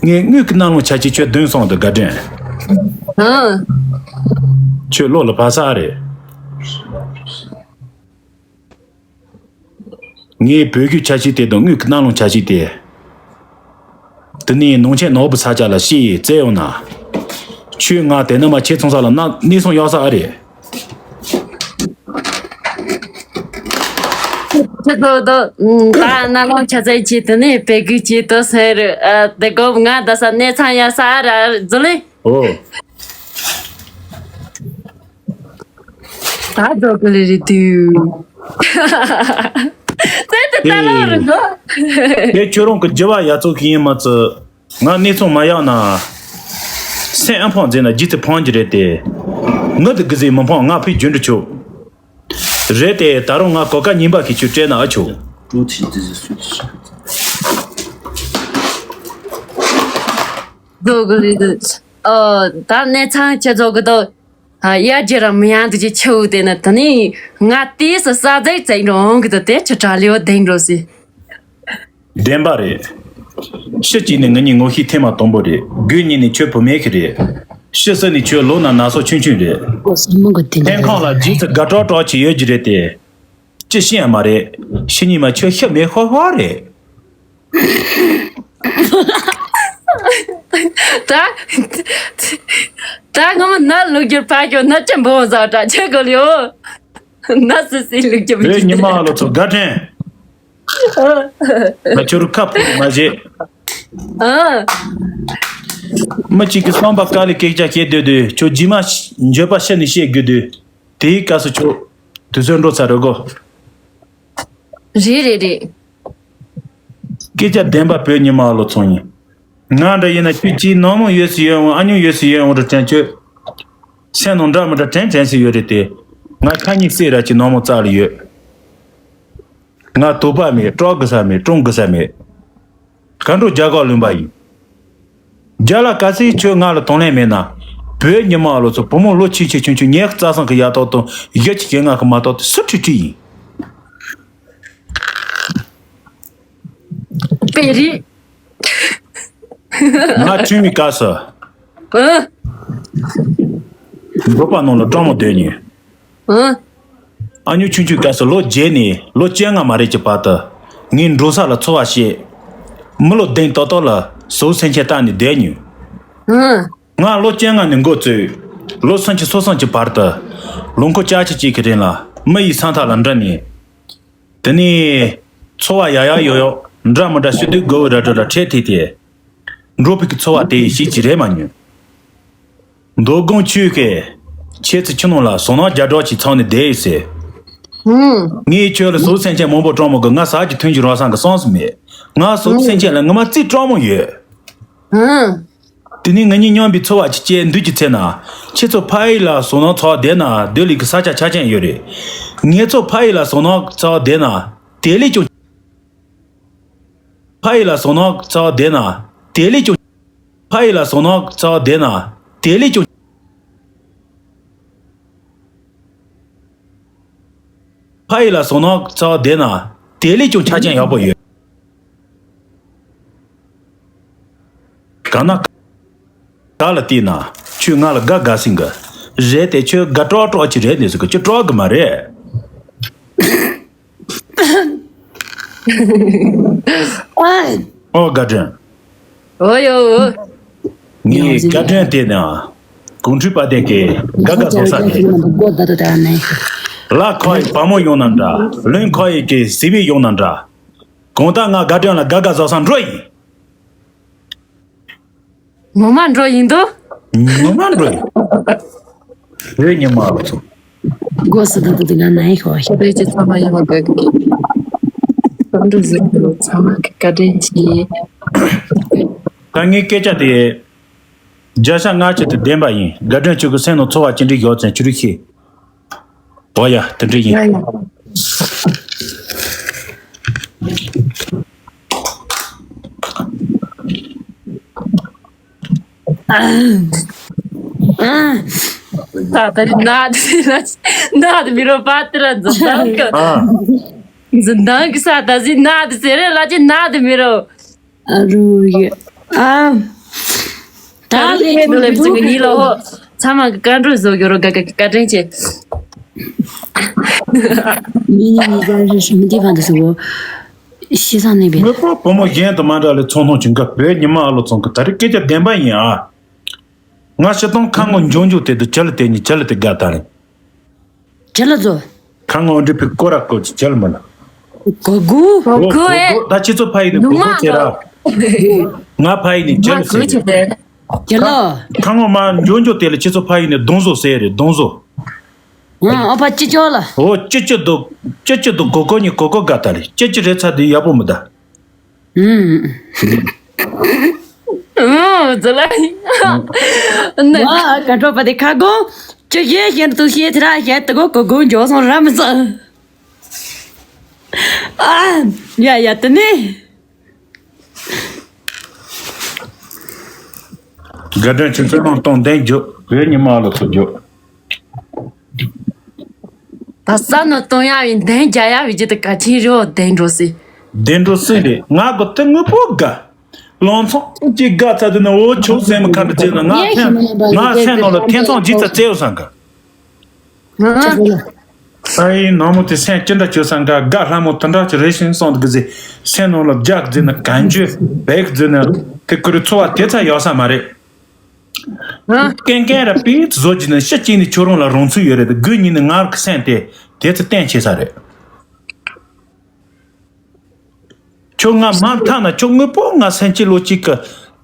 ངས་དངུལ་གྱི་རྣ་ལོང་ཆ་ཞིག་ཁྱོད་འདོན་སོང་དུ་དགའ་དྲན། ཨང་། ཁྱོད་བློ་ལ་བབས་ས་རེད། ངས་བོད་བརྒྱུད་ཆ་ཤས་དེ་དང་དངུལ་གྱི་རྣ་ལོང་ཆ་ཤས་དེ། དེ་ནས་ནང་ཆེན་ནོར་བུ་ས་ཆ་ལ་ཤི་ཡི་བཙལ་ཡོང་ན། ཁྱོས་ང་དེ་ནི་མ་ཁྱེད་ཚོང་ས་ལ་ན་གནས་སོང་ཡོད་ས་ཨ་རེད། ཁྱེད་ཚོ་དོ་ད་རྣ་ལོང་ཆ་ཚད་ཀྱིས་དེ་ནས་བོད་བརྒྱུད་ཀྱི་དོ་ཟེར་རུ་དེ་གོ་ང་ད་ས་གནས་ཚང་ཡོད་ས་ཨ་ར་ཟུ་ལེ། ཨོ། ད་འགྲོ་གི་ལེ་རེད་དུ། ཙེ་ཏི་ད་ལོ་རུ་འགོ། དེ་ཁྱོད་རང་གི་རྒྱུ་བ་ཡ་ཚོ་གི་ཡིན་མ་ཚུ། ང་གནས་ཚང་མ་ཡག་ན། སེམས་ཨ་ཕང་མཛད་ན་རྗེས་ཚེ་ཕང་གི་རེད་དེ། ངུ་དུ་གི་ཟིག་མི་ཕང་ང་ཕའི་རྒྱུན་དུ་ཆོག་རེད་དེ་ད་རུང་ང་གོ་ཀ་ཉིན་པ་གི་ཆུ་སྤྲད་ན་ཨ་ཆོག་འགྲོ་གི་རེད་དུ། ཨོ་ད་གནས་ཚང་ཁྱེད་ཚོ་གི་དོ། ཡར་རྒྱས་ར་མི་ཡང་དུ་ཅི་ཆེ་བོ་དེ་ནི་དེ་ནི་ང་དེས་སུ་ས་ཛའི་བཙན་རོང་གི་དུ་དེ་ཆུ་གྲ་ལེའོ་དེང་འགྲོ་སི། བདེན་པ་རེད། ཕྱི་གཅིག་ནས་ང་གཉིས་ངོ་ཤེས་ཐེངས་མ་དང་པོ་རེད། དགུ་གཉིས་ནས་ཁྱོད་བུད་མེད་ཁི་རེད། ཤི་ས་ནི་ཁྱོད་ལོ་ན་ན་སོ་ཆུང་ཆུང་རེད། ཨོ་སི་མོ་གི་དེ་འདྲ་ཐེམ་ཁང་ལ་རེད། རྗེས་སུ་དགའ་སྤྲོ་སྤྲོ་ཆེ་ཡོད་ཀྱི་རེད་དེ། ཅི་ཤེས་ཡ་མ་རེད། ཤི་ཉི་མ་ཁྱོད་ཤི་མེད་ཧོ་ཧོ་རེད། ད་ད་ང་མ་ན་ལུག་རྒྱུར་ཕ་གྱོ་ན་ཅི་འབོ་ཟ་དྲ་ཆེ་གོ་ལིའོ། ན་སི་སི་ལུག་རྒྱུ་བོད་ཉི་མ་ལོ་ཚོ་དགའ་དྲན། ང་ཁྱོད་རུ་ཁ་ཕུག་མ་བྱེད། ཨ། མི་གཅིག་གི་བསམ་པ་དཀའ་ལས་སྐད་ཆ་བཤད་སྡོད་དུས་ཁྱོད་རྗེས་མ་འགྱོད་པ་ཤི་ནས་བཤད་དགོས་དུས། དེའི་སྐབས་སུ་ཁྱོད་དུས་ཚོད་འགྲོ་ཚར་རེད་གོ། རེད་རེད་རེད། སྐད་ཆ་བདེན་པ་བོད་ཉི་མ་ལོ་ཚོང་ཡིན། ང་འདྲ་ཡིན་ན་ཁྱོད་ཀྱིས་ནང་མོ་ཡོད་སུ་ཡོད་འོང་ཨ་ཉུང་ཡོད་སུ་ཡོད་འོང་དུ་དྲན་ཁྱོད། སེམས་ནང་འདྲ་མི་འདྲ་དྲན་དྲན་སུ་ཡོད་རེད་དེ། ང་ཁ་ཉིན་སྲིད་ར་ཀྱི་ནང་མོ་རྩ་ལ་ཡོད། ང་དོགས་པ་མེད་སྐྲག་དགོས་ས་མེད་སྐྲོང་དགོས་ས་མེད། ག་འགྲོ་རྒྱ་གར་ལུང་པ་ཡིན། རྒྱ་ལ་ག་སྲིད་ཁྱོད་ང་ལ་དང་ལེན་མེད་ན། བོད་ཉི་མ་ལོ་ཚོ་བུ་མོ་ལོ་ཆེ་ཆེ་ཆུང་ཆུང་ཉལ་རྩྭ་སང་གི་ཡ་ཏོག་དང་ཡ་ཆི་ཁྱེད་ང་གི་མ་ཏོག་དེ་སུ་ཁྲི་ཁྲི་ཡིན། པེ་རི། ང་ཁྲིམས་མི་དཀའ་ས། ཨ། འགོ་པ་ནང་ལ་སྤྲང་མོ་སྡོད་ཉེ། ཨ། ཨ་ཉུ་ཆུང་ཆུང་སྐབས་སུ་ལོ་བརྒྱད་ནས་ལོ་བཅོ་ལྔ་མ་རེད་ཀྱི་བར་དུ། ངས་འགྲོ་ས་ལ་འཚོ་བ་བྱེད། མི་ལོ་བདུན་ཏོག་ཏོག་ལ་ཟོག་སེམས་ཅན་བཏང་ནས་བསྡད་ཉེ། ཨ། ང་ལོ་བཅོ་ལྔ་ནས་འགོ་བཙུགས། ལོ་སུམ་ཅུ་སོ་གསུམ་གྱི་བར་དུ། ལོ་འཁོར་བཅུ་གཅིག་གི་རིང་ལ་མི་ཡི་ས་མཐའ་ལ་འགྲིམ་ནས། དེ་ནས། འཚོ་བ་ཡག་ཡག་ཡོད་ཡོད་འདྲ་མི་འདྲ་ཤི་དུས་དགོ་བོ་ར་འདྲ་ལ་ཁྲལ་ཐེབས་ཏེ། འགྲོ་བུ་གི་འཚོ་བ་དེ་ཡི་ཞིག་ཅིག་རེད་མ་ཉོན། མདོ་དགོང་ཆུ་ཁའི་ཁྱེད་ཚོ་ཁྱི་ནང་ལ་ཟོག་ནག་རྒྱ་སྒྲོག་ཅིག་ཚང་ནས་བསྡད་ཡོད་ཟེར། ཧུམ། ངས་ཁྱོད་ལ་ཟོག་སེམས་ཅན་མང་པོ་སྤྲང་མོ་གི་ང་ཟ་གི་ཐོན་གྱི་རང་སང་གི་སོང་སུ་མེད། ང་ཟོག་སེམས་ཅན་ལ་ངོ་མ་རྩིས་སྤྲང་མོ་ཡོད། ཧུམ། དེ་ནས་ང་གཉིས་མཉམ་པའི་འཚོ་བ་ཅིག་བྱས་འདུག་གི་ཚེ་ན། ཁྱེད་ཚོ་ཕ་ཡུལ་ལ་ཟོག་ནག་ཚོ་བསྡད་ན་སྡོད་ལས་ཀྱི་ས་ཆ་ཆ་ཅན་ཡོད་རེད། ངེད་ཚོ་ཕ་ཡུལ་ལ་ཟོག་ནག་ཚོ་བསྡད་ན་དེ་ལས་ཀྱང་། ཕ་ཡུལ་ལ་ཟོག་ནག་ཚོ་བསྡད་ན་དེ་ལས་ཀྱང་། ཕ་ཡུལ་ལ་ཟོག་ནག་ཚོ་བསྡད་ན་དེ་ལས་ཀྱང་། ཕ་ཡུལ་ལ་ཟོག་ནག་ཚོ་བསྡད་ན་དེ་ལས་ཀྱང་ཆ་རྐྱེན་ཡག་པོ་ཡོད། གང་ན། ག་ལ་བལྟས་ན་ཁྱོད་ང་ལ་དགའ་དགའ་སེང་གི། རེད་དེ་ཁྱོད་དགའ་སྤྲོ་སྤྲོ་ཅི་རེད་ནས་ཟེར་གི་ཁྱོད་སྤྲོ་གི་མ་རེད། ཨོ་དགའ་སྤྲོ། ཨོ་ཡོ། ངའི་དགའ་སྤྲོ་དེ་ནི། གོང་ཁྲུས་པ་དེ་གི་དགའ་དགའ་བཟོ་ས་དེ། ལ་ཁོ་ཡི་བ་མོ་ཡོང་ན་འདྲ། ལོན་ཁོ་ཡི་གི་ཟི་བི་ཡོང་ན་འདྲ། གང་ལྟར་ང་དགའ་སྤྲོ་ལ་དགའ་དགའ་བཟོ་ས་འགྲོ་ཡིན། ངོ་མ་འགྲོ་ཡིན་དོ། ངོ་མ་འགྲོ་ཡིན། བོད་ཉི་མ་ལོ་ཚོ། སྒོ་སུ་དང་དུ་དུ་ང་ན་ཡིན་ཤོག་ཤོག་བོད་ཀྱི་ཚང་མ་ཡོང་བ་དགོས་ཀྱི། ཚང་འགྲོ་ཟིག་གི་ཚང་མ་གི་བཀའ་དྲིན་གྱིས། ད་ངའི་སྐད་ཆ་དེ། བརྒྱ་ཆ་ལྔ་བཅུ་དེ་བདེན་པ་ཡིན། དགའ་སྤྲོ་ཁྱོད་ཀྱི་སེམས་ནང་ཚོར་བ་ཅི་འདྲ་ཡོད་ཚད་ཅི་རིགས་ཤེས། ཨོ་ཡ་དེ་འདྲ་ཡིན། ཡ་ཡ། ད་ད་ནད་ནད་མི་རོ་པ་ཏི་ར་འཛིན་དང་གི། ཨ། འཛིན་དང་གི་ས་ད་ཟི་ནད་ཟེར་རེ་ལ་ཅི་ནད་མི་རོ། ཨ་རུ་ཡ། ཨ། ད་རུ་ཡ་ནུ་ལེབ་ཙི་གི་ནི་ལོ་ཧོ། ཚ་མ་གི་ཀ་འགྲོ་བཟོ་གི་རོ་ག་ག་ག་དྲན་ཆེ། མི་ནི་མི་ག་རེ་ཞིག་མི་འདི་བ་འདི་སོ། ཤི་ས་ནི་བེ། ངོ་པོ་བུ་མོ་གཞན་དུ་མ་འདྲ་ལས་ཚོང་ཐོང་ཅིང་ག་བོད་ཉི་མ་ཨ་ལོ་ཚོང་གི་ད་རེ་སྐད་ཆ་བདེན་པ་ཡིན་ཨ། ང་ཤི་སྟོང་ཁ་ངོ་འཇོག་འཇོག་དེ་དུ་ཅི་ལ་དེ་ཉིད་ཅི་ལ་དེ་དགའ་ད་རེད། ཅི་ལ་ཛོ། ཁ་ངོ་འདྲི་ཕི་ཀོ་ར་ཀོ་ཅི་ཅི་ལ་མ་ལ། གོ་གུ། གོ་གོ་ཨེ། ད་ཁྱེད་ཚོ་ཕ་ཡི་ནི་གོ་གོ་ཟེར་ར། ང་ཕ་ཡི་ནི་ཅི་ལ་ཟེར་རེད། ཅི་ལ། ཁ་ངོ་མ་འཇོག་འཇོག་དེ་ལ་ཁྱེད་ཚོ་ཕ་ཡི་ནི་གདོང་བཟོ་ཟེར་རེད་གདོང་བཟོ། ཨ་ཨ་ཕ་ཅི་ཅོ་ལ། ཨོ་ཅི་ཅི་འདུག་ཅི་ཅི་འདུག་གོ་གོ་ནི་གོ་གོ་དགའ་ད་རེད་ཅི་ཅི་རེད་ཚ་དེ་ཡག་པོ་མི་ད། ཨུམ། ཨུམ། ཛ་ལ། ནི། ཨ་ཀ་ཀྲོ་པ་དེ་ཁ་གོ། ཅི་ཡེ་ཤེན་ཏུ་ཤེ་ཐི་ར་ཤེ་ཏུ་གོ་གོ་གོ་འཇོག་སོང་ར་མི་ཚ། ཨ། ཡ་ཡ་དེ་ནི། དགའ་སྤྲོ་ཆུ་ཚོད་ནང་གཏོང་བདེན་རྒྱུ་བོད་ཉི་མ་ལ་ཚོ་རྒྱུ། ད་ས་ནོ་གཏོང་ཡ་བའི་འདན་རྒྱ་ཡ་བའི་རྒྱུ་དེ་ག་ཆིན་རེ་བ་བདེན་འགྲོ་སྲིད། བདེན་འགྲོ་སྲིད་རེད་ང་གོ་དེ་དངོས་པོ་དགའ། ལང་ཚོ་གཅིག་དགའ་ཚ་དུས་ན། འོ་ཁྱོད་སེམས་མི་ཁ་འདྲ་བྱས་ན། ང་ངས་ཕན་ཞིག་མ་ཡིན་པ་ང་ཡིན། སེམས་ནང་ལ་ཐེ་ཚོམ་ཅིག་ཙམ་བཙལ་ཡོད་བསམ་གི། ཨ་ཡིན་ནང་མོ་དེ་སེམས་ཅི་འདྲ་བྱོས་བསམ་གི། དགའ་ལྷ་མོ་དེ་འདྲ་ཅིག་རེད་ཤིང་སོང་གི་ཟེར། སེམས་ནང་ལ་རྒྱག་ཟེར་ན། གན་ཇུ་བེག་ཟེར་ན། དེ་ཁུར་འཚོ་བ་དེ་ཚ་ཡོད་ས་མ་རེད། ཀན་ཀན་ར་པིས་བཟོ་གྱི་ན། ཤི་གཅིག་ནི་ཁྱོད་རང་ལ་རང་ཚུགས་ཡོད་རེད། དགུ་ཉིན་ནི་ངར་གི་སེམས་དེ་དེ་ཚོ་བརྟན་ཆེ་ས་རེད། ཁྱོད་ང་མ་མཐའ་ན་ཁྱོད་དངོས་པོ་ང་སེམས་ཅི་ལོ་གཅིག་གི་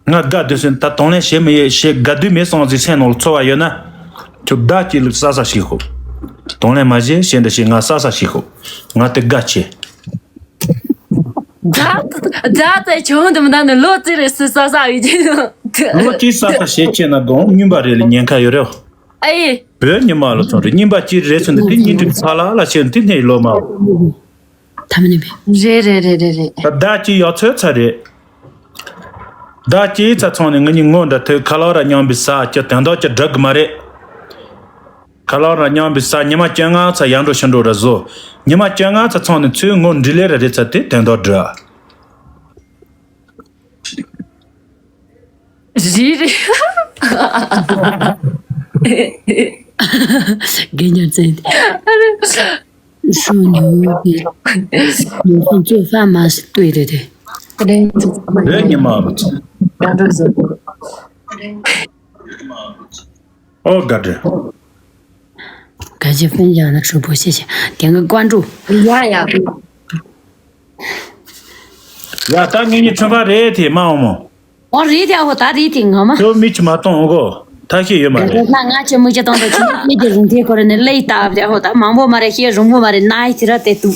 ང་དགའ་སྡོད་སེམས། ད་དང་ལེན་བྱེད་མི་ཡེ་ཞེས་དགའ་སྡོད་མེད་སོང་ཟིག་སེམས་ནང་ལ་ཚོར་བ་ཡོད་ན། ཁྱོད་བདག་གཅིག་ལ་ས་ས་ཞིག་ཤོག་དང་ལེན་མ་བྱེད་ཞེས་འདྲ་ཞིག་ང་ས་ས་ཞིག་ཤོག་ང་དེ་དགའ་ཆེ། རྫ་རྫ་ཙེ་ཆུང་དུ་མི་འདང་ནི་ལོ་ཙི་རེ་སི་ས་ས་ཡོད་ཀྱི། ལོ་ཙི་ས་ས་བྱེད་ཆེ་ན་དགོང་སྨྱོན་པ་རེད་ལ་ཉེན་ཁ་ཡོད་རེད། ཨེ། བོད་ཉི་མ་ལ་ཚོང་རེད། སྨྱོན་པ་ཅི་རེད་ཟེར་ན་དེ་སྙིང་སྒྲིག་ཚ་ལ་ལ་བྱེད་དེ་ནས་ལོ་མ། ཐ་མ་ནས་བས། རེད་རེད་རེད་རེད་རེད། ད་ཟླ་གཅིག་ཡག་ཚོད་ཚ་རེད། ཟླ་གཅིག་ཚ་ཚང་ནས་ང་གཉིས་ངོ་འདྲ་ཐོས། ཁ་ལག་ར་མཉམ་པའི་ས་ཀྱི་དོན་དག་ཅི་འགྲིག་གི་མ་རེད། ཁ་ལག་ར་མཉམ་པའི་ས་ཉི་མ་བཅོ་ལྔ་ཚ་ཡར་འགྲོ་ཕྱིར་འགྲོ་ར་བཟོ། ཉི་མ་བཅོ་ལྔ་ཚ་ཚང་ནས་ཚུར་ངོ་འདྲི་ལེ་ར་རེད་ཚ་དེ་དོན་དག་འགྲིག་རེད་རེད། རྒན་ཉར་ཙེ། སུ་ཉོ་གི་ཉོ་ཁོང་ཚོ་ཧྥ་མ་སི་ལྟོས་རེད་དེ། བོད་ཉི་མ་བུ་ཚོ། ཨོ་དགའ་འདྲེ། 感谢分享的主播，谢谢。点个关注。ཡ་ཡ། ཡ་ད་ངེད་གཉིས་མཚོན་པ་རེད་དེ་མ་འོང་མོ། ཨོ་རེད་དེ་ཨོ་ད་རེད་དེ་ངོ་མ། ཁྱོད་མིག་ཆུ་མ་གཏོང་འོ་གོ། ཐབས་ཤེས་ཡོད་མ་རེད། ད་ང་ཆུ་མིག་ཆུ་གཏོང་དུ་ཆུ་མིག་ཆུ་གི་རིན་ཐེ་ཁོ་རེ་ནས་ལེ་ཡི་ད་བ་དེ་ཨོ་ད་མང་པོ་མ་རེད། ཤེས་རུང་པོ་མ་རེད། ན་ཡི་ཅི་ར་དེ་ཏུ།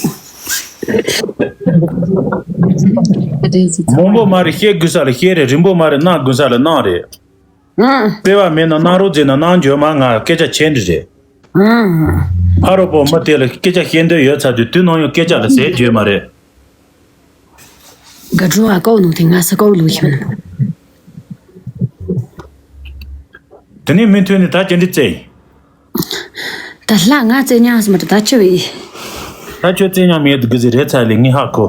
མང་པོ་མ་རེད། ཤེས་དགོས་ས་ལ་ཤེས་རེད། རིང་པོ་མ་རེད། གནང་དགོས་ས་ལ་གནང་རེད། ཨང་། བརྩེ་བ་མེད་ན་གནང་རོགས་བྱས་ན་གནང་འཇོག་མ་ང་སྐད་ཆ་ཆེ་འདྲི་རེད། ཨང་། ཕ་རོགས་པོ་མི་དེ་ལ་སྐད་ཆ་བཤད་འདོད་ཡོད་ཚ་དུས་དུས་ནང་ཡང་སྐད་ཆ་ལ་ཟད་བརྗོད་མ་རེད། དགའ་སྤྲོ་བ་ཀའོ་ནོ་དེ་ང་ས་ཀའོ་ལུ་ཤིམ། དེ་ནས་མི་མཐུན་ནི་ད་ཅི་འདྲི་བཙལ་ཡིན། ད་ལྷ་ང་བཙལ་ཉག་སི་མ་ད་ད་ཆི་བི། ད་ཁྱོད་བཙལ་ཉག་མེད་དུ་གི་ཟི་རེད་ཚ་ལི་ངི་ཧ་གོ།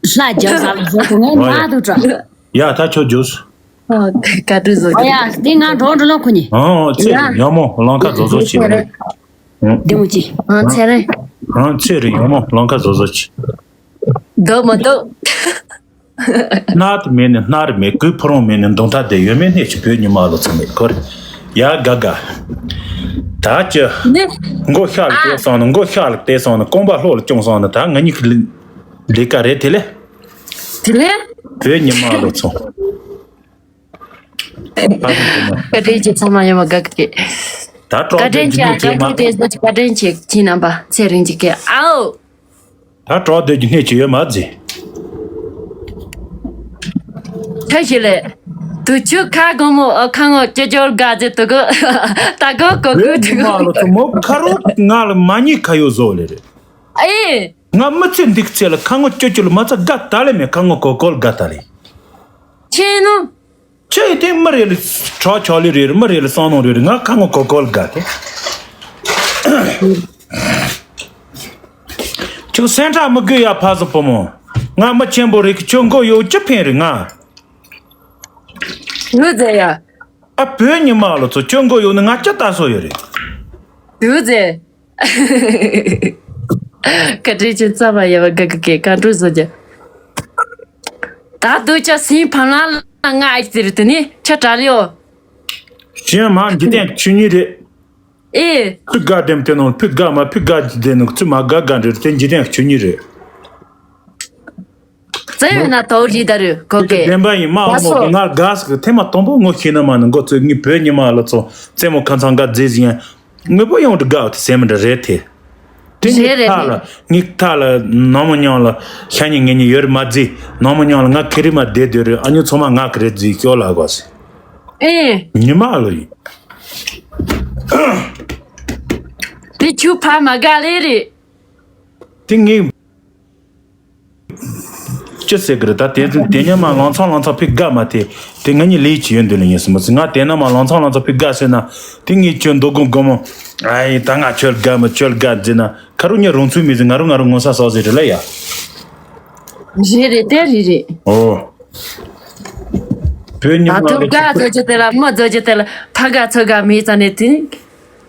ལྷ་རྒྱ་ས་ལ་ཟོ་གོ་ངའི་ན་དུ་དྲ། ཡ་ད་ཁྱོད་རྒྱུས། ཨ་ཀ་ཀ་ཀྲུ་བཟོ་རྒྱུ། ཡ་དེ་ང་འགྲོ་འགྲོ་ལོ་ཁོ་ནི། ཨང་ཚེ་ཡ། ཡག་མོ་ལང་ཁ་བཟོ་བཟོ་བྱེད་རེད། ཨང་། བདེ་མོ་ཅི། ཨང་ཚེ་རིང་། ཨང་ཚེ་རིང་ཡག་མོ་ལང་ཁ་བཟོ་བཟོ་བྱེད། སྡུག་མི་སྡུག་སྣ་དེ་མེད་ནི་སྣ་རེ་མེད། གོས་ཕོ་རོང་མེད་ནི་མདུང་ཐག་དེ་ཡོད་མེད་སྣེ་ཆུ་བོད་ཉི་མ་ལོ་ཚང་མེད་ཁོ་རེ། ཡ་དགའ་དགའ། ད་ཅི། ནི། མགོ་ཤ་ལ་བལྟས་སོང་ནི། མགོ་ཤ་ལ་བལྟས་སོང་ནི། རྐང་པ་ལྷོ་ལ་བཅུང་སོང་ནི། ད་ང་གཉིས་ཀྱི་ལས་ཀ་རེད་དེ་ལས། དེ་ལས། བོད་ཉི་མ་ལོ་ཚང་། བཀའ་དྲིན་ཆེ། ཚང་མ་ཡོང་བ་དགའ་གི། ད་བཀའ་དྲིན་ཆེ། བཀའ་དྲིན་ཆེ། བཀའ་དྲིན་ཆེ། ཁྱེད་རྣམ་པ་ཚེ་རིང་གི་སྐད་ཨའོ། ད་གྲོགས་སྡོད་ཀྱི་སྣེ་ཆུ་ཡོད་མ་ཟེ། ཁ་ཞིག་ལས། དུ་ཆུ་ཁ་སྒོ་མོ་ཨ་ཁ་ངོ་ཅོ་ཅོར་དགའ་ཟེ་དུ་གོ། ད་གོ་གོ་གོ་དུ་གོ། མ་ལོ་ཚོ་མོ་ཁ་རོག་ང་ལ་མ་ཉིད་ཁ་ཡོད་བཟོ་ལེ་རེད། ཨེ། ང་མི་ཚེ་འདི་ཚེ་ལ་ཁ་ངོ་ཅོ་ཅོ་ལ་མ་ཚ་དགའ་ད་ལེ་མེད། ཁ་ངོ་གོ་གོ་ལ་དགའ་ད་ལེ། ཆེ་ནོ། ཁྱེད་དེ་མི་རེ་ལ་ཁྲག་ཆག་ལེ་རེད། མི་རེ་ལ་བསམ་ནོ་རེད། ང་ཁ་ངོ་གོ་གོ་ལ་དགའ་དེ། ཁྱོད་སེམས་ཁྲལ་མི་དགོས་ཡ་ཕ་བཟང་བུ་མོ། ང་མི་ཆེན་པོ་རེད་གི། ཁྱོད་མགོ་གཡོག་ཅི་ཕན་རེད་ང་། ངུ་ཟེར་ཡ། ཨ་བོད་ཉི་མ་ལོ་ཚོ་ཁྱོད་མགོ་གཡོག་ནི་ང་ཅི་ལྟ་སོ་ཡོད་རེད། ངུ་ཟེར། བཀའ་དྲིན་ཆེ། རྩ་བ་ཡ་བ་ག་ག་གེ་བཀའ་དྲིན་བཟོ་རྒྱུ། ད་དུ་ཅག་སེམས་ཕམ་ལ་ལ་ང་ཨེ་ཟེར་དུ་ནི་ཁྱོད་དྲ་ལེའོ། གཞན་མ་འཇིག་རྟེན་ཆོས་ཉིད་རེད། ཨེ། ཕུ་དགའ་དེམ་དེ་ནང་ཕུ་དགའ་མ་ཕུ་དགའ་དེ་ནང་ཚུ་མ་དགའ་དགའ་འདྲེར་དེ་འཇིག་རྟེན་ཆོས་ཉིད་རེད། བཙན་ཡོད་ན་དོ་རི་ད་རུ་གོ་གེ། བདེན་པ་ཡིན་མ་འོ་མོ་ང་དགའ་སི་གི་ཐེངས་མ་དང་པོ་ངོ་ཤེས་ན་མ་ནི་འགོ་ཚོས་ངའི་བོད་ཉི་མ་ལ་ཚོ་རྩེད་མོ་ཁ་ཚང་ག་རྫས་ཟིན་ཡང་དངོས་པོ་ཡོང་དུ་དགའ་བ་དེ་སེམས་མི་འདྲ་རེད་དེ། དེ་ངའི་རེད་ཐག་ལ་རེད། ངའི་ཐག་ལ་ནང་མི་ཉང་ལ་ཤ་ཉེ་ངེ་ཉེ་ཡོད་རེད་མ་རྫས་ནང་མི་ཉང་ལ་ང་ཁེ་རི་མ་བསྡད་སྡོད་རེད། ཨ་ཉོ་ཚང་མ་ང་ཁེ་རི་རྫས་སྐྱོ་ལ་གོ་སི། ཨེ། ཉི་མ་ལ་ཡིན། དེ་ཁྱོད་ཕ་མ་དགའ་ལེ་རེད། དེ་ངས། ཅི་ཟེར་གི་རེད་ད། དེ་དེ་ཉམས་མ་ལང་ཚང་ལང་ཚང་ཕི་དགའ་མ་དེ་དེ་ང་གཉིས་ལས་ཀྱི་ཡོན་དུ་ལ་ཡིན་སི་མ་སི། ང་དེ་ན་མ་ལང་ཚང་ལང་ཚང་ཕི་དགའ་ཟེར་ན་དེ་ངས་ཁྱོད་མདོ་དགོང་དགོང་མོ་ཨའི་ད་ང་ཁྱོད་དགའ་མ་ཁྱོད་དགའ་ཟེར་ན་ཁ་རུ་ཉེ་རང་ཚུལ་མི་ཟེར། ང་རུ་ང་རུ་ངོ་ས་ས་ཟེར་རེད་ལ་ཡ། རེད་རེད་དེ་རེད་རེད། ཨོ། བོད་ཉི་མ་ད་དུང་དགའ་བཟོ་རྒྱུ་དེ་ལ་མི་བཟོ་རྒྱུ་དེ་ལ་ཕ་དགའ་ཚོ་དགའ་མེད་ཙང་ནས་དེ་ནི་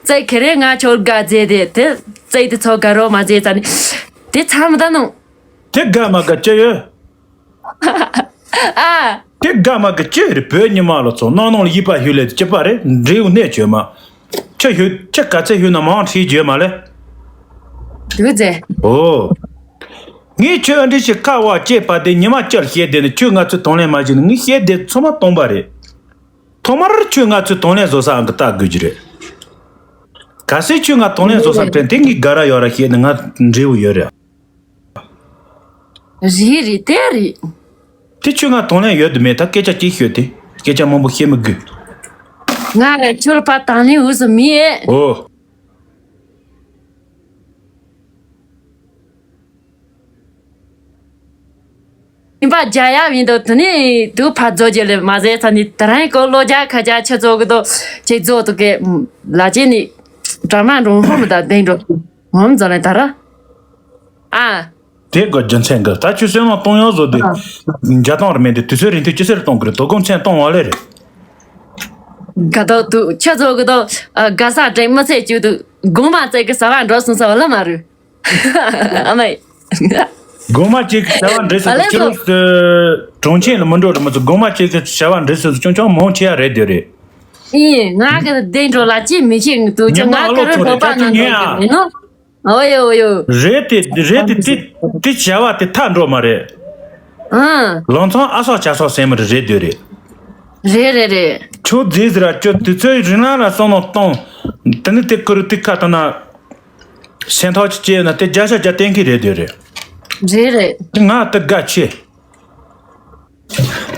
བཙལ་ཁེ་རེ་ང་ཆོར་དགའ་མཛད་དེ་དེ་བཙལ་དེ་ཚོ་དགའ་རོགས་མ་མཛད་ཙང་ནས་དེ་ཚང་མི་ད་ནོ། དེ་དགའ་མ་དགའ་ཅི་ཡོད། ཨ། དེ་དགའ་མ་དགའ་ཅི་རེད། བོད་ཉི་མ་ལོ་ཚོ་ནང་ནང་ལ་ཡིད་པ་ཞུ་ལས་ཅི་པ་རེད། འབྲེའུ་གནས་བྱོས་མ། ཁྱི་ཞུ་ཁྱི་ག་ཚད་ཞུ་ན་མང་ཁྲིད་བྱོས་མ་ལེ། དུ་ཛེ། ཨོ། ངས་ཁྱོད་ཨ་འདྲི་ཞིག་ཁ་བ་ཅེས་པ་དེ་ཉི་མ་ཅར་བཤད་དེ་ནི་ཁྱོད་ང་ཚོའི་དང་ལེན་མ་བྱས་ནི་ངས་བཤད་དེ་ཚོ་མ་སྟོང་པ་རེད། ཐོག་མར་ཁྱོད་ང་ཚོའི་དང་ལེན་བཟོ་ས་ཨང་གི་ལྟ་དགོས་ཀྱི་རེད། གལ་སྲིད་ཁྱོད་ང་དང་ལེན་བཟོ་ས་དྲན་དེ་ངས་དགའ་ར་ཡོད་ར་བཤད་ནི་ང་འབྲེའུ་ཡོད་རེད། རེད་རེད་དེ་རེད། དེ་ཁྱོད་ང་དང་ལེན་ཡོད་དུ་མེད་ད་སྐད་ཆ་གཅིག་ཤོད་དེ་སྐད་ཆ་མང་པོ་བཤད་མི་དགོས། ང་ལ་ཁྱོད་ཕ་དང་ལེན་འུ་སུ་མེད། ཨོ། ཡིན་པ་རྒྱ་ཡབ་ཡིན་དུ་དུ་ནི་དུ་ཕ་རྫོ་རྒྱ་ལས་མ་ཟད་ཚ་ནི་ད་རང་གོ་ལོ་རྒྱ་ཁ་རྒྱ་ཆེ་ཚོ་གི་དོ་ཆེ་རྫོ་དུ་གེ་ལ་ཅེ་ནི་དྲ་མ་འགྲོ་ཧོ་མི་ད་དེང་འགྲོ་ཧོ་མི་རྫོ་ལེ་ད་ར་ཨ། དེ་གོ་རྒྱུ་མཚན་གི་ད་ཆུ་སེམས་ནང་གཏོང་ཡོང་བཟོ་དེ་རྒྱ་གཏོང་ར་མེད་དེ་དུས་ཚོད་རིང་དུས་ཅི་སེར་གཏོང་གི་རེད་དོ་དགོང་མཚན་གཏོང་བ་ལེ་རེད། ག་དོ་དུ་ཆེ་ཚོ་གི་དོ་ག་ས་དྲན་མི་ཚེ་བཅུ་དུ་དགོང་མ་ཚེ་གི་ས་བ་འགྲོ་སོང་ས་བ་ལ་མ་རུ། ཨ་མ། དགོང་མ་གཅིག་གི་བྱ་བ་འདྲེས་སུ་ཨ་ལེ་ཁྱོད་ཚོ། གྲོང་ཁྱེར་ལ་མི་འགྲོ་རེད་མི་ཚོ་དགོང་མ་གཅིག་གི་བྱ་བ་འདྲེས་སུ་ཅུང་ཅུང་མང་ཆེ་ཡ་རེད་དེ་རེད། ཨིན་ང་གི་བདེ་འགྲོ་ལ་ཅི་མི་ཤེས་ངི་དུ་ཅི་ཉི་མ་ང་ཨ་ལོ་གི་རི་ཚོ་བོད་རེད་པ་ད་ཅི་ནང་ཉན་ཨ། དུ་མི་ནོ། ཨོ་ཡོ་ཨོ་ཡོ། རེད་དེ་རེད་དེ་དེ་དེ་བྱ་བ་དེ་ཐག་འགྲོ་མ་རེད། ཨང་། ལང་ཚང་ཨ་སོག་བྱ་སོག་སེམས་མི་རེད་དེ་རེད། རེད་རེད་རེད། ཁྱོད་རྫས་ཟེར་ར་ཁྱོད་དུས་ཚོད་རིང་ལ་ལ་སོང་ནོ་གཏོང་། དེ་ནི་དེ་ཀུ་རུ་དེ་ཁ་ཐ་ན། སེམས་ཐག་ཅིག་བཅད་ན་དེ་བརྒྱ་ཆ་བརྒྱ་གཏན་འཁེལ་རེད་དེ་རེད། རེད་རེད། དེ་ང་དེ་དགའ་ཆེ།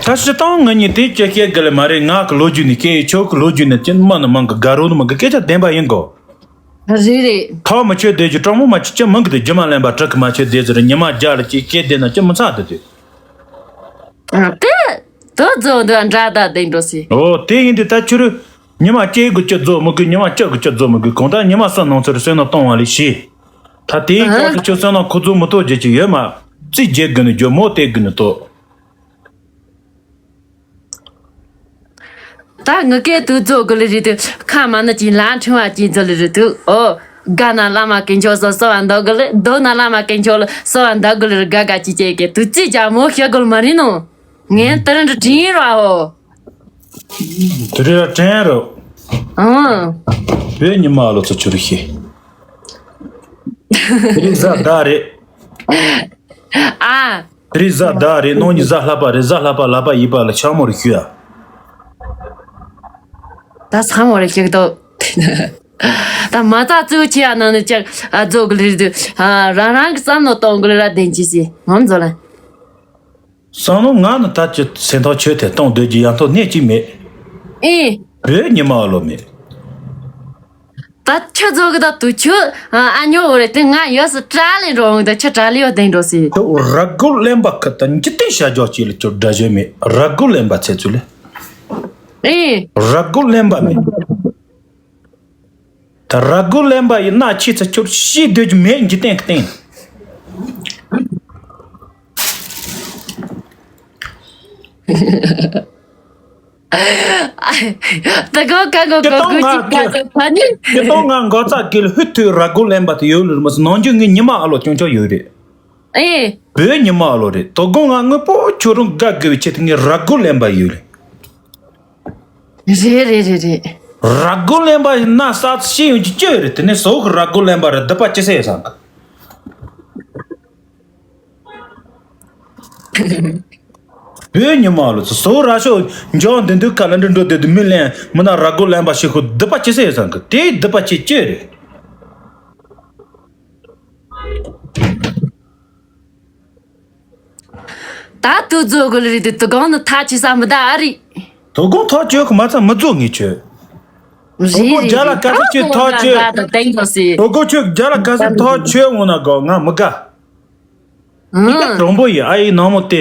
ད་སྤྱི་བཏང་ང་གཉིས་དེ་སྐད་སྐད་གི་ལ་མ་རེད། ང་གི་ལོ་རྒྱུས་ནི་སྐད་ཡིག་ཆོག་གི་ལོ་རྒྱུས་ནི་ཅི་མ་ནི་མང་གི་དགའ་རོགས་ནི་མང་གི་སྐད་ཆ་བདེན་པ་ཡིན་གོ། རེད་རེད། ཐོག་མ་ཆོད་དེ་ཀྱི་གྲོགས་མོ་མ་ཆི་ཅི་མང་གི་དེ་རྒྱུ་མ་ལེན་པ་དྲག་གི་མ་ཆོད་དེ་ཟེར་ཉི་མ་རྒྱ་ལ་ཅི་སྐད་བདེ་ན་ཅི་མི་ཚང་དེ་དེ། ཨ་དེ། དོ་ཛོ་འདི་འདྲ་ད་དེ་འགྲོ་སི། ཨོ་དེ་ཡིན་དུས་ད་ཁྱོད་རུ་ཉི་མ་སྐྱེ་དགུ་ཅི་རྫོགས་མི་དགོས། ཉི་མ་བཅུ་དགུ་ཅི་རྫོགས་མི་དགོས། གང་ལྟར་ཉི་མ་གསུམ་ནང་ཚུར་བསོད་ནམས་གཏོང་བ་ལས་ཤེས། ད་དེའི་སྐོར་དུ་ཁྱོད་བསོད་ནམས་ཁུ་ཚུར་མི་གཏོགས་རྒྱུ་ཅིག་ཡོད་མ། རྩིས་རྒྱག་དགོས་ནི་རྒྱུ་མོ་དེ་དགོས་ནི་གཏོགས། ད་ངི་སྐད་དུ་རྫོགས་དགོས་ལེ་རེད་དུ་ཁ་མ་ནི་ཅིག་ལ་ཕྲེང་བ་ཅིག་རྫོགས་ལེ་རེད་དུ་ཨོ། དགའ་ན་བླ་མ་དཀོན་མཆོག་སོགས་གསོལ་བ་འདེབས་དགོས་ལེ། སྡུག་ན་བླ་མ་དཀོན་མཆོག་ལ་གསོལ་བ་འདེབས་དགོས་ལེ་རེད། དགའ་དགའ་ཅིག་ཅེས་ཀྱི་དུ་རྩིས་ཀྱང་མོ་ཤོད་དགོས་མ་རེད་ནོ། ངས་དེ་རིང་འདྲི་དྲིན་རོ་ཨོ། དེ་རིང་དྲན་རོ། ཨང་། བོད་ཉི་མ་ལོ་ཚོ་ཆུ་རུ་ཤི། དེ་རིང་གཟའ་ཟླ་རེད། ཨ། དེ་རིང་གཟའ་ཟླ་རེད། ནང་ཉིན་གཟའ་ལྷག་པ་རེད། གཟའ་ལྷག་པ་ལག་པ་ཡིབ་པ་ལ་ཆག་མོ་རུ་ཤི་ཡ། ད་ཚང་མོ་རེ་ཞིག་ཏོ། ད་མ་རྩ་གཙོ་ཆེ་ཡ་ནང་ནས་ཅག་ཨ་རྫོགས་གི་རེད་དུ་ཨ་རང་རང་གི་བསམ་བློ་གཏོང་གི་རེད་ར་བདེན་ཅི་སི་ངམ་རྫོགས་ལ། བསམ་བློ་ང་ནི་ད་ཅི་སེམས་ཐག་ཆོད་དེ་གཏོང་སྡོད་ཀྱི་ཡང་ཐོག་གནས་ཅིག་མེད། ཨེ། བོད་ཉི་མ་བློ་མེད། ད་ཁྱོད་རྫོགས་གི་ད་དུ་ཁྱོད་ཨ་ཉོ་འོ་རེད་དེ་ང་ཡོད་སི་དྲ་ལེ་འགྲོ་འོང་ད་ཁྱོད་དྲ་ལེ་ཡོད་བདེན་འགྲོ་སི། ཁྱོད་ར་སྒོ་ལེན་པ་ཁ་ད་འཇིག་རྟེན་བྱ་རྒྱུ་ཅིག་ལ་ཁྱོད་དགྲ་བྱེད་མེད་ར་སྒོ་ལེན་པ་ཚེ་ཚུལ་ལེ། ཨེ། ར་སྒོ་ལེན་པ་མེད། ད་ར་སྒོ་ལེན་པ་ཡིན་ན་ཁྱེད་ཚོ་ཁྱོད་ཤི་སྡོད་རྒྱུ་མེད་འཇིག་རྟེན་གི་སྟེང་། ད་གོ་ཀ་གོ་གོ་གོ་ཅི་ཀ་ཟེར་ཕ་ནི། ཁྱེད་དང་ང་འགོ་ཚ་གིལ་ཧུད་ཐུ་ར་སྒོ་ལེན་པ་དེ་ཡོད་ལུར་མ་སི་ནང་རྒྱུ་ངའི་ཉི་མ་ཨ་ལོ་ཅུང་ཅུང་ཡོད་རེད། ཨེ། བོད་ཉི་མ་ཨ་ལོ་རེད། དོ་དགོང་ང་དངོས་པོ་ཁྱོད་རང་དགའ་དགོས་པའི་ཆེད་དུ་ངས་ར་སྒོ་ལེན་པ་ཡོད་རེད། རེད་རེད་རེད་རེད། ར་སྒོ་ལེན་པ་ཡིན་ན་ས་ཤེས་ཡོང་གི་སྐྱོ་རེད། དེ་ནས་ཟོག་གི་ར་སྒོ་ལེན་པ་རེད་སྡུག་པ་ཅི་སེ་ཡོད་སང་གི། བོད་ཉི་མ་ལོ་ཚོ་ཟོག་ར་ཤོག་འཇོག་འདི་འདུག་ག་ལ་འདྲི་འགྲོ་དེ་དུ་མི་ལེན་མི་ན་ར་སྒོ་ལེན་པ་ཞིག་ཁོ་སྡུག་པ་ཅི་སེ་ཡོད་སང་གི། དེ་སྡུག་པ་ཅི་སྐྱོ་རེད། ད་དུ་རྫོགས་དགོས་ལེ་རེད་དུ་དུ་གང་ནི་ཐག་ཆེ་ས་མི་ད་ཨ་རི། དོ་དགོང་ཐག་ཆོད་གི་མ་ཚང་མི་རྫོགས་ངེས་ཆོད། རེད་རེད་རྒྱ་ལ་ག་ཚོད་ཆོད་ཐག་ཆོད། དོ་དགོང་ཆོད་རྒྱ་ལ་ག་ཚོད་ཐག་ཆོད་འོང་ན་གོ་ང་མི་དགའ། མི་དགའ་དྲང་པོ་ཡིན། ཨ་ཡི་ནང་མོ་དེ་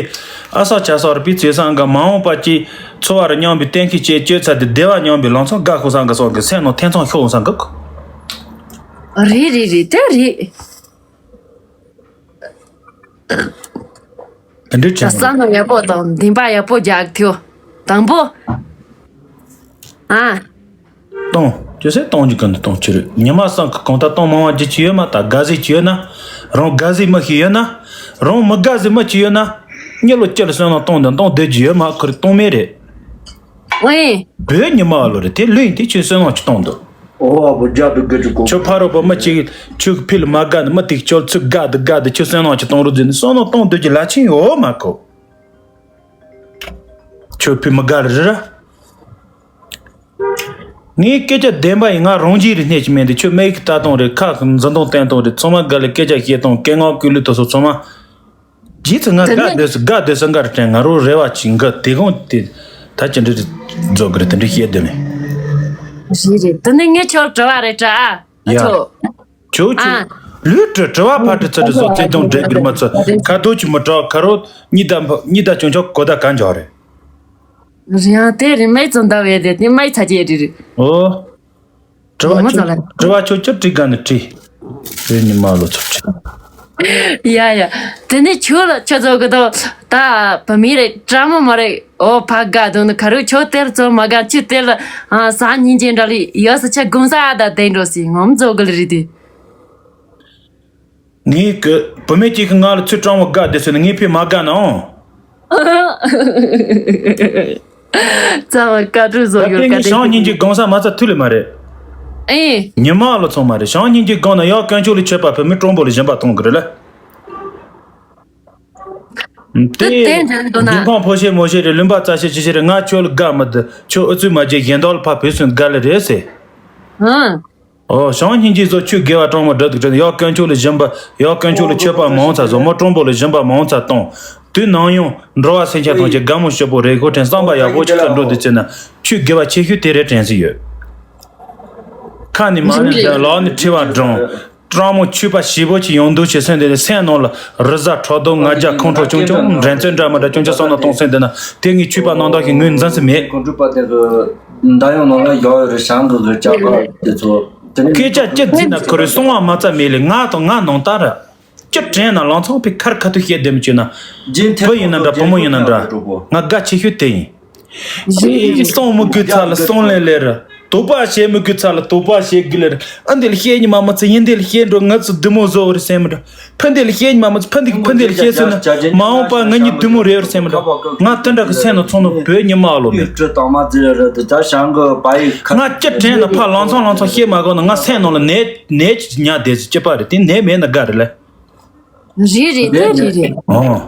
ཨ་ས་ཆ་ས་རུ་པི་ཚེ་སང་ག་མ་འོངས་པ་ཅི་འཚོ་བ་རུ་མཉམ་པའི་གཏན་འཁེལ་བྱེད་སྤྱོད་ཚ་དེ་བདེ་བ་མཉམ་པའི་ལང་ཚོ་དགའ་ཁོ་སང་ག་སོགས་ཀྱི་སེམས་ནང་ཐེ་ཚོམ་ཤོར་འོང་སང་གི། རེད་རེད་རེད་དེ་རེད། དེ་འདྲའི་ད་བྱས་ནས། བསམ་བློ་ཡག་པོ་དང་འདུན་པ་ཡག་པོ་རྒྱག་ཐུབ། དང་པོ། ཨ། གཏོང་། ཅི་ཟེར་གཏོང་རྒྱུ་གི་འདི་གཏོང་ཆི་རེད། ཉི་མ་སང་གི་གང་ལྟར་གཏོང་མང་བ་རྒྱུ་ཅི་ཡོད་མ། ད་དགའ་ཟས་ཅི་ཡོད་ན། རང་དགའ་ཟས་མི་ཤེས་ཡོད་ན། རང་མི་དགའ་ཟས་མི་ཅི་ཡོད་ན། མྱི་ལོ་སྤྱི་ལ་བསོད་ནམས་གཏོང་འདི་གཏོང་བསྡད་རྒྱུ་ཡོད་མ། ཁུར་གཏོང་མེད་རེད། ཨེ། བོད་ཉི་མ་ལོ་རེད་དེ་ལོས་ཡིན་དེ་ཁྱོད་བསོད་ནམས་ཅི་གཏོང་འདུག་ཨོ་ཨ་བུ་རྒྱ་བུ་གི་ཅུ་གོ་ཁྱོད་ཕ་རོགས་པ་མི་གཅིག་ཁྱོད་ཕི་ལ་མ་དགའ་ནི་མི་དེ་ཁྱོད་ཚུར་དགའ་འདི་དགའ་འདི་ཁྱོད་བསོད་ནམས་ཅི་གཏོང་རོགས་མཛད་ནི་བསོད་ནམས་གཏོང་འདོད་ཀྱི་ལ་ཆེན་ཡོད་མ་ཁོ། ཁྱོད་ཕི་མི་དགའ་རེད་ར། ངའི་སྐད་ཆ་བདེན་པ་ཡིན། ང་རང་རྒྱུད་རེད་སྣེ་གཅིག་མིན་དེ་ཁྱོད་མིག་གིས་ལྟ་སྟངས་རེད། ཁ་གིས་འཛིན་སྟངས་བསྟན་སྟངས་རེད། ཚང་མ་དགའ་ལ་སྐད་ཆ་བཤད་སྟངས་སྐད་ངག་ཀུན་ལུས་དུ་སོགས་ཚང་མ། རྗེས་སུ་ང་དེ་དགའ་ནས་སྡོད་སུ་དགའ་སྡོད་སུ་འགའ་རེ་དྲན། ང་རོ་རེ་བ་ཅིག་འགའ་དེ་གང་དེ་ད་ཅི་འདྲ་རེད་རྫོགས་གི་རེད། དེ་འདྲ་བཤད་སྡོད་ནས། རེད་རེད། དེ་ནས་ངས་ཁྱོད་དྲི་བ་རེ་དྲ་ཨ། ཡ། ཨ་ཚོ། ཁྱོད་ཁྱོད། ཨ། ལུས་དྲི་དྲི་བ་ཕར་དྲི་ཚུར་དྲི་སོགས་བརྩེ་དུང་འདྲེ་གིར་མ་ཚུ་ཁ་དོག་ཅིག་མི་གྲག་ཁ་རོ་གཉིས་ད་གཉིས་ད་ཅུང་ཆོག་གོ་ད་ག་འཇོག་རེད། རེད་ཡང་དེ་རེད། མིག་ཙམ་ལྟ་བས་དེ་དེ་མིག་ཚ་རྒྱས་རེད་རེད། ཨོ། དྲི་བ་ཁྱོད་དྲི་བ་ཁྱོད་ཁྱོད་དྲི་དགའ་ནི་དྲི། བོད་ཉི་མ་ལོ་ཚོ་དྲི། ཡ་ཡ། དེ་ནས་ཁྱོད་ལ་ཁྱོད་ཚོ་གི་དོ་ད་བུ་མི་རེད་དྲ་མོ་མ་རེད། ཨོ་ཕ་དགའ་དོན་ནི་ཁ་རུ་ཁྱོད་དེར་ཚོ་མ་དགའ་ཁྱོད་དེར་ལ་ཨ་ས་སྙིང་རྗེ་འདྲ་ལི་ཡོད་ས་ཆ་དགོང་ས་ཨ་ད་དེ་འགྲོ་སི་ངོམ་ཚོ་གི་ལི་རེད་དེ། ངའི་གི་བུ་མེད་ཅིག་གི་ང་ལ་ཚུར་སྤྲང་བོ་དགའ་བསྡད་ཟེར་ནས་ངའི་ཕི་མ་དགའ་ནའང་། ཚང་མ་བཀའ་དྲིན་བཟོ་ད་ཡོད་ལྟས་ངའི་བཀའ་དྲིན་ཞང་སྙིང་རྗེ་སྒང་ས་མ་ཚ་ཐུ་ལི་མ་རེད། ཨེ། ཉི་མ་ལོ་ཚང་མ་རེད། ཞང་སྙིང་རྗེ་སྒང་ན་ཡག་དཀོན་མཆོག་ལ་མཆོད་པ་བུ་མེད་སྤྲང་བོ་ལ་སྦྱིན་པ་གཏོང་གི་རེད་ལ། དེ་དེ་དེ་འདྲ་འདུག་ན། ལུང་ཁང་ཕོ་ཤེ་མོ་ཤེ་རེད། ལུང་པ་རྩ་ཤེ་ཅི་ཤེ་རེད། ང་ཁྱོད་ལ་དགའ་མི་འདུག་ཁྱོད་ཨུ་ཚུགས་མ་བྱེད། གཞན་དག་ལ་ཕ་བུ་སུན་དགའ་ལེ་རེད་ཟེར། ཧང་། ཨོ་ཞང་སྙིང་རྗེ་ཚོ་ཁྱོད་དགེ་བ་དྲང་མོ་སྒྲུབ་འདུག་དྲན། ཡག་དཀོན་མཆོག་ལ་སྦྱིན་པ་ཡག་དཀོན་མཆོག་ལ་མཆོད་པ་མང་ཙམ་བཟོ། མོ་སྤྲང་པོ་ལ་སྦྱིན་པ་མང་ཙམ་གཏོང་། དུས་ནམ་ཡང་འགྲོ་བ་སེམས་ཅན་ཐམས་ཅད་དགའ་མོ་སྐྱིད་པོ་རེ་ཁོ་དྲན། བསམ་པ་ཡག་པོ་ཅིག་ཁ་འགྲོ་འདུག་ཅེ་ན་ཁྱོད་དགེ་བ་ཆེ་ཤོས་དེ་རེད་དྲན་སྲིད་ཡོད། ཁ་ནས་མ་ནས་ལག་ནས་ཁྲི་བ་སྒྲུང་། སྤྲང་མོ་མཆོད་པ་ཞེ་པོ་ཅིག་ཡོང་འདུག་ཅེས་སེམས་དེ་ནས་སེམས་ནང་ལ་རི་གཟར་ཁྲག་རྡོ་ང་རྒྱལ་ཁོང་ཁྲོ་ཆུང་ཆུང་འགྲན་རྩོད་འདྲ་མི་འདྲ་ཆུང་ཆུང་བསམ་བློ་གཏོང་སེམས་དེ་ན་དེ་ངས་མཆོད་པ་གནང་དག་གི་ངོས་འཛིན་ས་མེད། ཁོང་ཁྲོ་པ་དེ་གི་མདའ་ཡང་ནང་ལ་ཡོད་རེད། ཞང་གི་གི་ལྕགས་པ་དེ་ཚོ་དེ་ནས་སྐད་ཆ་ཅི་བརྫིས་ན་ཁོ་རེ་གསང་བ་མ་རྩ་མེད་ལེ། ང་དང་ང་ནང་ལྟར་ཅི་དྲན་ན་ལང་ཚང་པའི་ཁར་ཁ་ཐུག་བཤད་བསྡད་མི་བྱེད་ན། རྗེས་མཐའི་བུ་ཡིན་ན་འདྲ་བུ་མོ་ཡིན་ན་འདྲ། ང་དགའ་ཆེ་ཤོས་དེ་ཡིན། ཨེ་སོང་མི་དགོས་ཚ་ལ་སོང་ལེ་ལེ་ར། དོགས་པ་བྱེད་མི་དགོས་ཚ་ལ་དོགས་པ་བྱེད་དགོས་ལེ་ར། ཨ་འདི་ལ་བཤད་ཉི་མ་མི་ཚེ་ཡིན་འདི་ལ་བཤད་འགྲོ་ང་ཚོ་བདུད་མོ་བཟོ་བར་སེམས་མི་འདྲ། ཕ་འདི་ལ་བཤད་ཉི་མ་མི་ཚེ་ཕ་འདི་ཕ་འདི་ལ་བཤད་ཟེར་ན་མ་འོངས་པ་ང་གཉིས་བདུད་མོ་རེ་བར་སེམས་མི་འདྲ། ང་དེ་འདྲ་གི་སེམས་ནང་ཚོང་ནང་བོད་ཉི་མ་ཨ་ལོ་མེད། ང་སྤྱི་དྲན་ན་ཕ་ལང་ཚང་ལང་ཚང་བཤད་མ་དགོས་ན་ང་སེམས་ནང་ལ་ནད་ནད་ཅིག་ཉར་བསྡད་ཟེར་སྐྱེས་པ་རེད། དེ་ནད་མེད་ན་དགའ་རེད་ལེ། རེད་རེད་དེ་རེད་རེད། ཨོ།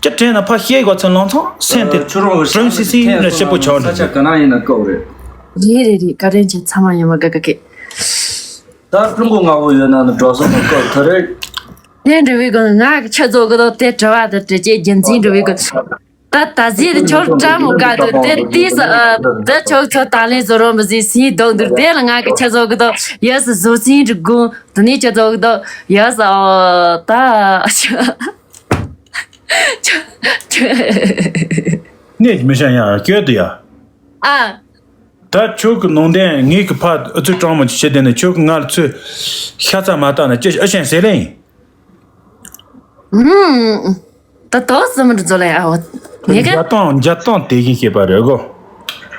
སྤྱི་དྲན་ན་ཕ་བཤད་དགོས་ཚེ་ལང་ཚང་སེམས་དེ་ཁྱོད་རང་གི་བྲོས་སི་སི་ནས་སྐྱིད་པོ་ཆགས་ས་ཆ་འགྲོ་གི། ག་ན་ཡིན་ན་སྐབས་རེད། རེད་རེད་རེད། བཀའ་དྲིན་ཆེ། ཚང་མ་ཡོད་མ་དགའ་དགའ་གི། ད་སྤྲང་པོ་ང་བོ་ཡོད་ན་ནི་འགྲོ་སོང་ནི་སྐབས་ཐུ་རེད། དེ་འདྲ་བའི་སྒང་ང་གི་ཁྱེད་ཚོ་གི་དོ་དེ་དྲི་བ་དེ་དྲི་རྒྱུ་རྒྱུ་མཚན་འདྲ་བའི་སྒང་། ད་ད་གཟིག་དེ་ཁྱོད་སྤྲང་མོ་དགའ་དོ་དེ་དུས་སུ་ཨ་དེ་ཁྱོད་ཚོ་ད་ལན་བཟོ་རོགས་མི་ཟིན་སིན་རྡོག་འདུག་དེ་ལ་ང་གི་ཁྱེད་ཚོ་གི་དོ་ཡོད་སུ་བཟོ་སིན་འདྲ་དགོངས། དེ་ནས་ཁྱེད་ཚོ་གི་དོ་ཡོད་སུ་ཨོ་ད་ཁྱོད་ཁྱོད་ནས་མི་ཤ་ཡང་སྐྱོད་དུ་ཡ། ཨ། ད་ཁྱོད་ཀྱི་ནང་བསྟན་ངེད་ཀྱི་ཕ་ཨུ་ཚུགས་སྤྲང་མོ་ཅིག་བྱེད་དེ་ནས་ཁྱོད་ཀྱི་ང་ལ་ཚོས་ཤ་ཚ་མ་བཏགས་ན་ཅི་ཨ་ཞེན་ཟེར་ལེ་ཡིན། ཨུམ། ད་དོགས་སུ་མི་འགྲོ་ལེ་ཨ་འོ། ངེད་ཀ་རྒྱ་སྟོང་རྒྱ་སྟོང་དེ་བཞིན་བཤད་པ་རེད་གོ།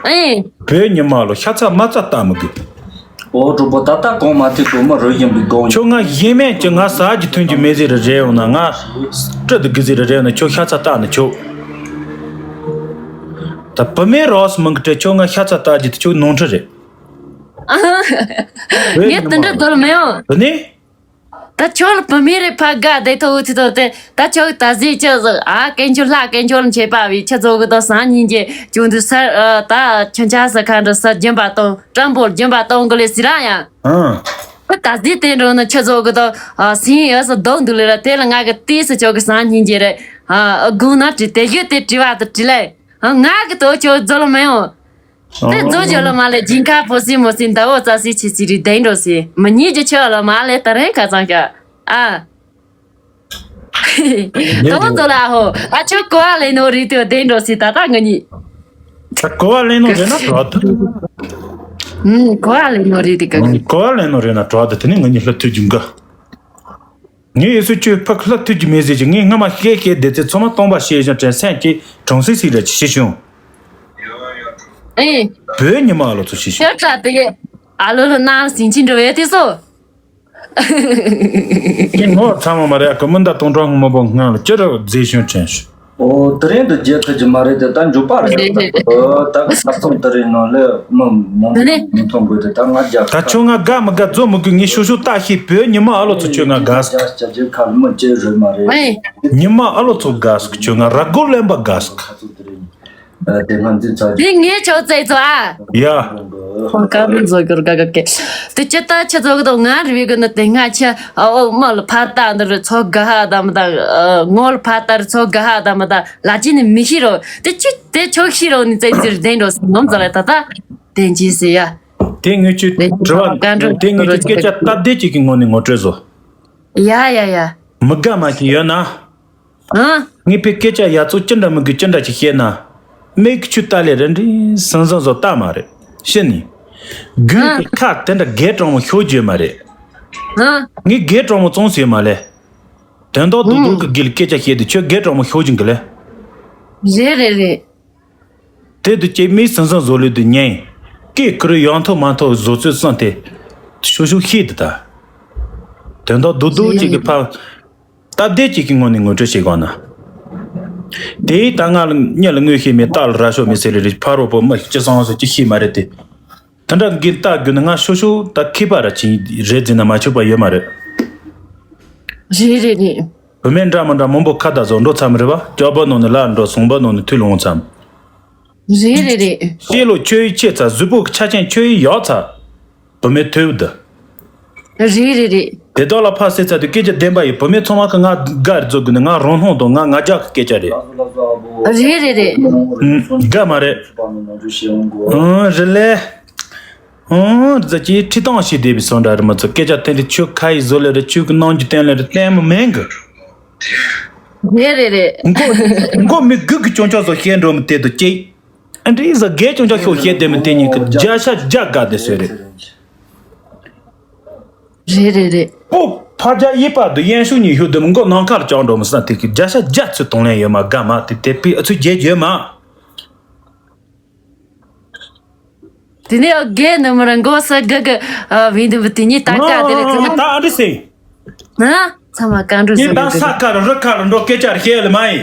ཨེ། བོད་ཉི་མ་ལོ་ཤ་ཚ་མ་ཚ་བཏགས་མི་དགོས། ཨོ་གྲོགས་པོ་ད་ལྟ་གོང་མ་ཐེ་གོ་མ་རོལ་བཞིན་པའི་སྒང་ཁྱོད་ང་གཞན་མེད་ཀྱི་ང་ཟ་རྒྱུ་འཐུང་རྒྱུ་མེད་ཟེར་རེ་རེ་ཡོང་ན་ང་སྤྲི་དུ་དགུ་ཟེར་རེ་རེ་ཡོང་ན་ཁྱོད་ཤ་ཚ་བཏགས་ནི་ཁྱོད། ད་བུད་མེད་རོགས་སུ་མང་གི་སྤྲད་ཁྱོད་ང་ཤ་ཚ་བཏགས་རྒྱུ་དེ་ཁྱོད་ནོར་འཁྲུལ་རེད། ངས་དེ་འདྲ་དོར་མེད་འོང་། དེ་ནས། ད་ཁྱོད་ལ་བུད་མེད་རེ་ཕ་དགའ་བསྡད་ཐོག་འུ་ཐུག་ཐོག་དེ་ད་ཁྱོད་ད་གཟིག་ཁྱོད་ཟིག་ཨ་དཀོན་མཆོག་ལྷ་དཀོན་མཆོག་ལ་མཆོད་པ་བས་ཁྱོད་ཚོ་གི་དོ་སང་ཉིན་གྱི་ཅུང་དུ་སར་ཨ་ད་ཁྱོད་ཆ་ས་ཁ་འདྲ་ས་སྦྱིན་པ་གཏོང་སྤྲང་པོ་སྦྱིན་པ་གཏོང་གི་ལེ་ཟེར་ར་ཡང་། ཨང་། ད་གཟིག་དེ་འགྲོ་ན་ཁྱོད་ཚོ་གི་དོ་ཨ་སིང་ཡོད་ས་རྡོག་འདུག་ལེ་ར། དེ་ལ་ང་གི་ཏིས་སུ་ཁྱོད་གི་སང་ཉིན་གྱི་རེ་ཨ་དགུང་ན་དྲི་དེ་ཡོད་དེ་དྲི་བ་དུ་དྲི་ལེ་ཨ་ང་གི་དོ་ཁྱོད་རྫོ་ལ་མེ་འོང་། དེ་རྫོ་རྒྱ་ལ་མ་ལེ་སྦྱིན་ཁ་ཕོ་སི་མོ་སི་ཟླ་བོ་རྩ་སི་ཆི་སི་རི་དེང་འགྲོ་སི་མི་ཉིད་ཀྱི་ཆོས་ལ་མ་ལེ་ད་རེང་ཁ་ཚང་ཤ་ཨ། དོ་ཚོ་ལ་ཧོ་ཨ་ཆོ་གོ་ཨ་ལེ་ནོ་རི་དེ་དེང་འགྲོ་སི་ད་ད་ང་ཉི། ད་གོ་བ་ལེན་ནོ་རེ་ན་དྲོ་ད། ཨུམ་གོ་ཨ་ལེ་ནོ་རི་དེ་ག་གི། གོ་བ་ལེན་ནོ་རེ་ན་དྲོ་ད་དེ་ནི་ང་ཉི་ལྷ་ཐུག་རྒྱུ་འགའ། ངས་ཡེ་སུ་ཁྱོད་ཕ་ཁ་ལ་ཐུག་རྒྱུ་མེད་ཟེར་གྱི་ངས་སྔ་མ་བཤད་བཤད་བསྡད་ཚེ་ཚང་མ་སྟོང་པ་བཤད་བཞག་དྲན་སེམས་ཀྱི་གྲོང་སི་སི་ར་ཅི་ཤེས་བྱུང་། ཨེ། བོད་ཉི་མ་ཨ་ལོ་ཚོ་ཤི་ཤི། ཁྱོད་ད་དེ་ཨ་ལོ་ལོ་ནང་ཟིན་ཅིན་འགྲོ་ཡོད་དེ་སོ། ཁྱེད་ངོ་ཚ་མོ་མ་རེད། ཨ་ཁུ་མི་འདའ་སྟོང་ཕྲག་སྔོན་པོ་སྔོན་ལ་ཅི་རུ་རྫས་གཞུང་དྲན་ཤོག་ཨོ། དེ་རིང་དུ་བརྗེད་ཐུབ་ཀྱི་མ་རེད་དེ། ད་མགྱོགས་པ་རེད། རེད་རེད། ཨོ། ད་གི་ས་ཚོང་དེ་རིང་ནང་ལས་མི་མང་དེ་ནས་མི་མཐོང་དགོས་དེ། ད་ང་རྒྱ་ད་ཁྱོད་ང་དགའ་མི་དགའ་རྫོགས་མི་དགོས། ངས་ཤོག་ཤོག་ལྟ་ཤེས། བོད་ཉི་མ་ཨ་ལོ་ཚོ་ཁྱོད་ང་དགའ་ཟིག་རྒྱ་རྒྱ་ཁ་མི་ཅེ་རེད་མ་རེད། ཨེ། ཉི་མ་ཨ་ལོ་ཚོ་དགའ་ཟིག་ཁྱོད་ང་ར་སྒོ་གླེན་པ་དགའ་ཟིག་ཁ་ཚོ་དེ་རིང་། ཨ། དེ་ང་འཛིན་ཚར་རྒྱུ། དེ་ངས་ཆོག་ཚེ་ཚོ་ཨ། ཡ། ཁོང་ཀ་མི་བཟོ་གི་ར་ག་ག་གེ། དེ་ཅི་ལྟ་ཆི་ཚོགས་གི་དོ་ང་རེ་བའི་གི་ནི་དེ་སྔ་ཆ་ཨ། ཨོ་མ་ལ་ཕར་ལྟ་འདི་རུ་ཚོགས་ག་ཧ་དམ་དང་། ངོ་ལ་ཕར་ལྟ་རུ་ཚོགས་ག་ཧ་དམ་དང་ལ་ཅི་ནི་མི་ཤི་རོ། དེ་ཅི་དེ་ཆོག་ཤི་རོ་ནི་ཙེ་ཙིར་བདེན་འགྲོ་སི་ནོམ་ཙ་ལ་ད་ད་དེ་ཅི་སི་ཡ། དེ་ངས་ཆུ་དེ་དྲི་བ་ཀ་འགྲོ་དེ་ངས་ཆུ་སྐད་ཆ་སྟབས་བདེ་ཅིག་གི་ངོ་ནས་ངོ་སྤྲོད་བཟོ། ཡ་ཡ་ཡ། མི་དགའ་མ་ཞིག་ཡོད་ན། ཨ། ངས་པའི་སྐད་ཆ་ཡ་ཚོ་ཅི་འདྲ་མི་དགོས་ཅི་འདྲ་ཅིག་བཤད་ན། མིག་ཆུ་ལྟ་ལས་རེ་འདྲི་སང་སང་བཟོ་ལྟ་མ་རེད། ཤི་ནི། དགུན་ཨ། གི་ཁ་དེ་འདྲ་རྒས་གྲོང་མོ་ཤོར་རྒྱུ་མ་རེད། ཨ། ངས་རྒས་གྲོང་མོ་བཙོང་ཟེར་མ་ལས། དོན་དག་རྡོག་རྡོག་གི་སྒེར་སྐད་ཆ་བཤད་དུས་ཁྱོད་རྒས་གྲོང་མོ་ཤོར་གྱིན་གི་ལས། རེད་རེད་རེད། དེ་དུ་ཅེ་མིའི་སང་སང་བཟོ་ལུས་དུ་ཉན། སྐད་ཀུ་རུ་ཡང་ཐོག་མ་ཐོག་བཟོ་ཚོད་བསམ་སྟེ། ཤོ་ཤོ་ཤེས་དུ་ད། དོན་དག་རྡོག་རྡོག་ཅིག་གི་ཕ། སྟབས་བདེ་ཅིག་གི་ངོ་ནས་ངོ་སྤྲོད་བྱེད་དགོས་ན། དེའི་ད་ང་ལ་མྱི་ལ་དངོས་ཤེས་མེད། རྟ་ལ་རྭ་ཤོ་མེད་ཟེར་ལེ་རེ། ཕ་རོལ་པོ་མི་ཅི་སང་སོ་ཅི་ཤེས་མ་རེད་དེ། དེ་འདྲ་གི་རྟ་རྒྱུ་ནི་ང་ཤོ་ཤོ་ད་མཁས་པ་ར་ཅིག་རེད་ཟེར་ན་མ་ཆོག་པ་ཡོད་མ་རེད། རེད་རེད་རེད། བུད་མེད་འདྲ་མི་འདྲ་མང་པོ་ཁ་བརྡ་བཟོ་འགྲོ་མཚམས་རེད་བ། ལྕགས་པ་ནང་ནས་ལ་འགྲོ། ཟངས་པ་ནང་ནས་ཐུལ་འོང་མཚམས། རེད་རེད་རེད། ཤེས་ལོ་ཁྱོད་ཡི་ཆེ་ཚ། གཟུགས་པོ་ཆ་ཅན་ཁྱོད་ཡི་ཡག་ཚ། བུད་མེད་ཐོས་བུ་འདི། རེད་རེད་རེད། དེ་དག་ལ་ཕར་སེ་ཚ་དུས་སྐད་ཆ་བདེན་པ་ཡིན། བུད་མེད་ཚང་མ་གི་ང་དགའ་རེ་བཟོ་དགོས་ནི་ང་རང་སྣང་དང་ང་ང་རྒྱལ་གི་སྐད་ཆ་རེད། རེད་རེད་རེད། ཨུམ། དགའ་མ་རེད། ཨུམ། རེད་ལེ། ཨུམ། རྫ་ཅིའི་ཁྲི་སྟོང་ཞིག་བསྡད་པའི་སོང་འདྲ་རེད། མ་ཚོ་སྐད་ཆ་དེ་འདྲ་ཁྱོད་ཁ་ཡི་བཟོ་ལེ་རེད། ཁྱོད་གི་གནང་རྒྱུ་བསྟན་ལེ་རེད། བསྟན་མི་མེད་གི། རེད་རེད་རེད། མགོ་མགོ་མི་དགུ་གི་ཅོང་ཅོག་བཟོ་བཤད་འགྲོ་མི་དེ་དུ་ཅིག་ཨ་འདྲི་ཟ་རྒས་ཅུང་ཅག་ཤོག་བཤད་དེ་མི་དེ་ཉིད་ཀྱི་བརྒྱ་ཆ་བརྒྱ་དགའ་བདེ་སོས་རེད། རེད་རེད་རེད། པོ་ཕ་རྒྱ་ཡིད་པ་དུ་ཡན་ཤུགས་ཉིད་ཤུགས་དུ་མི་མགོ་ནང་ཁར་བཅག་འགྲོ་མི་ས་དེ་གི་བརྒྱ་ཆ་བརྒྱ་ཚུ་གཏོང་ལེན་ཡོད་མ་དགའ་མ་དེ་དེ་པི་ཨ་ཚུ་རྒྱལ་རྒྱུ་མ། དེ་ནས་རྒས་ནི་མི་ར་མགོ་ས་དགུ་གི་བིན་དུ་བི་དེ་ཉིད་ད་ཀ་དེ་རེད་ད། ཨ་འདྲི་སེ། ཨ། ཚང་མ་བཀའ་འགྲོ་ངས་ཟེར་ད་ས་ཁ་རུ་རི་ཁ་རུ་འགྲོ་སྐད་ཆ་རེ་བཤད་ལེ་མ་ཡིན།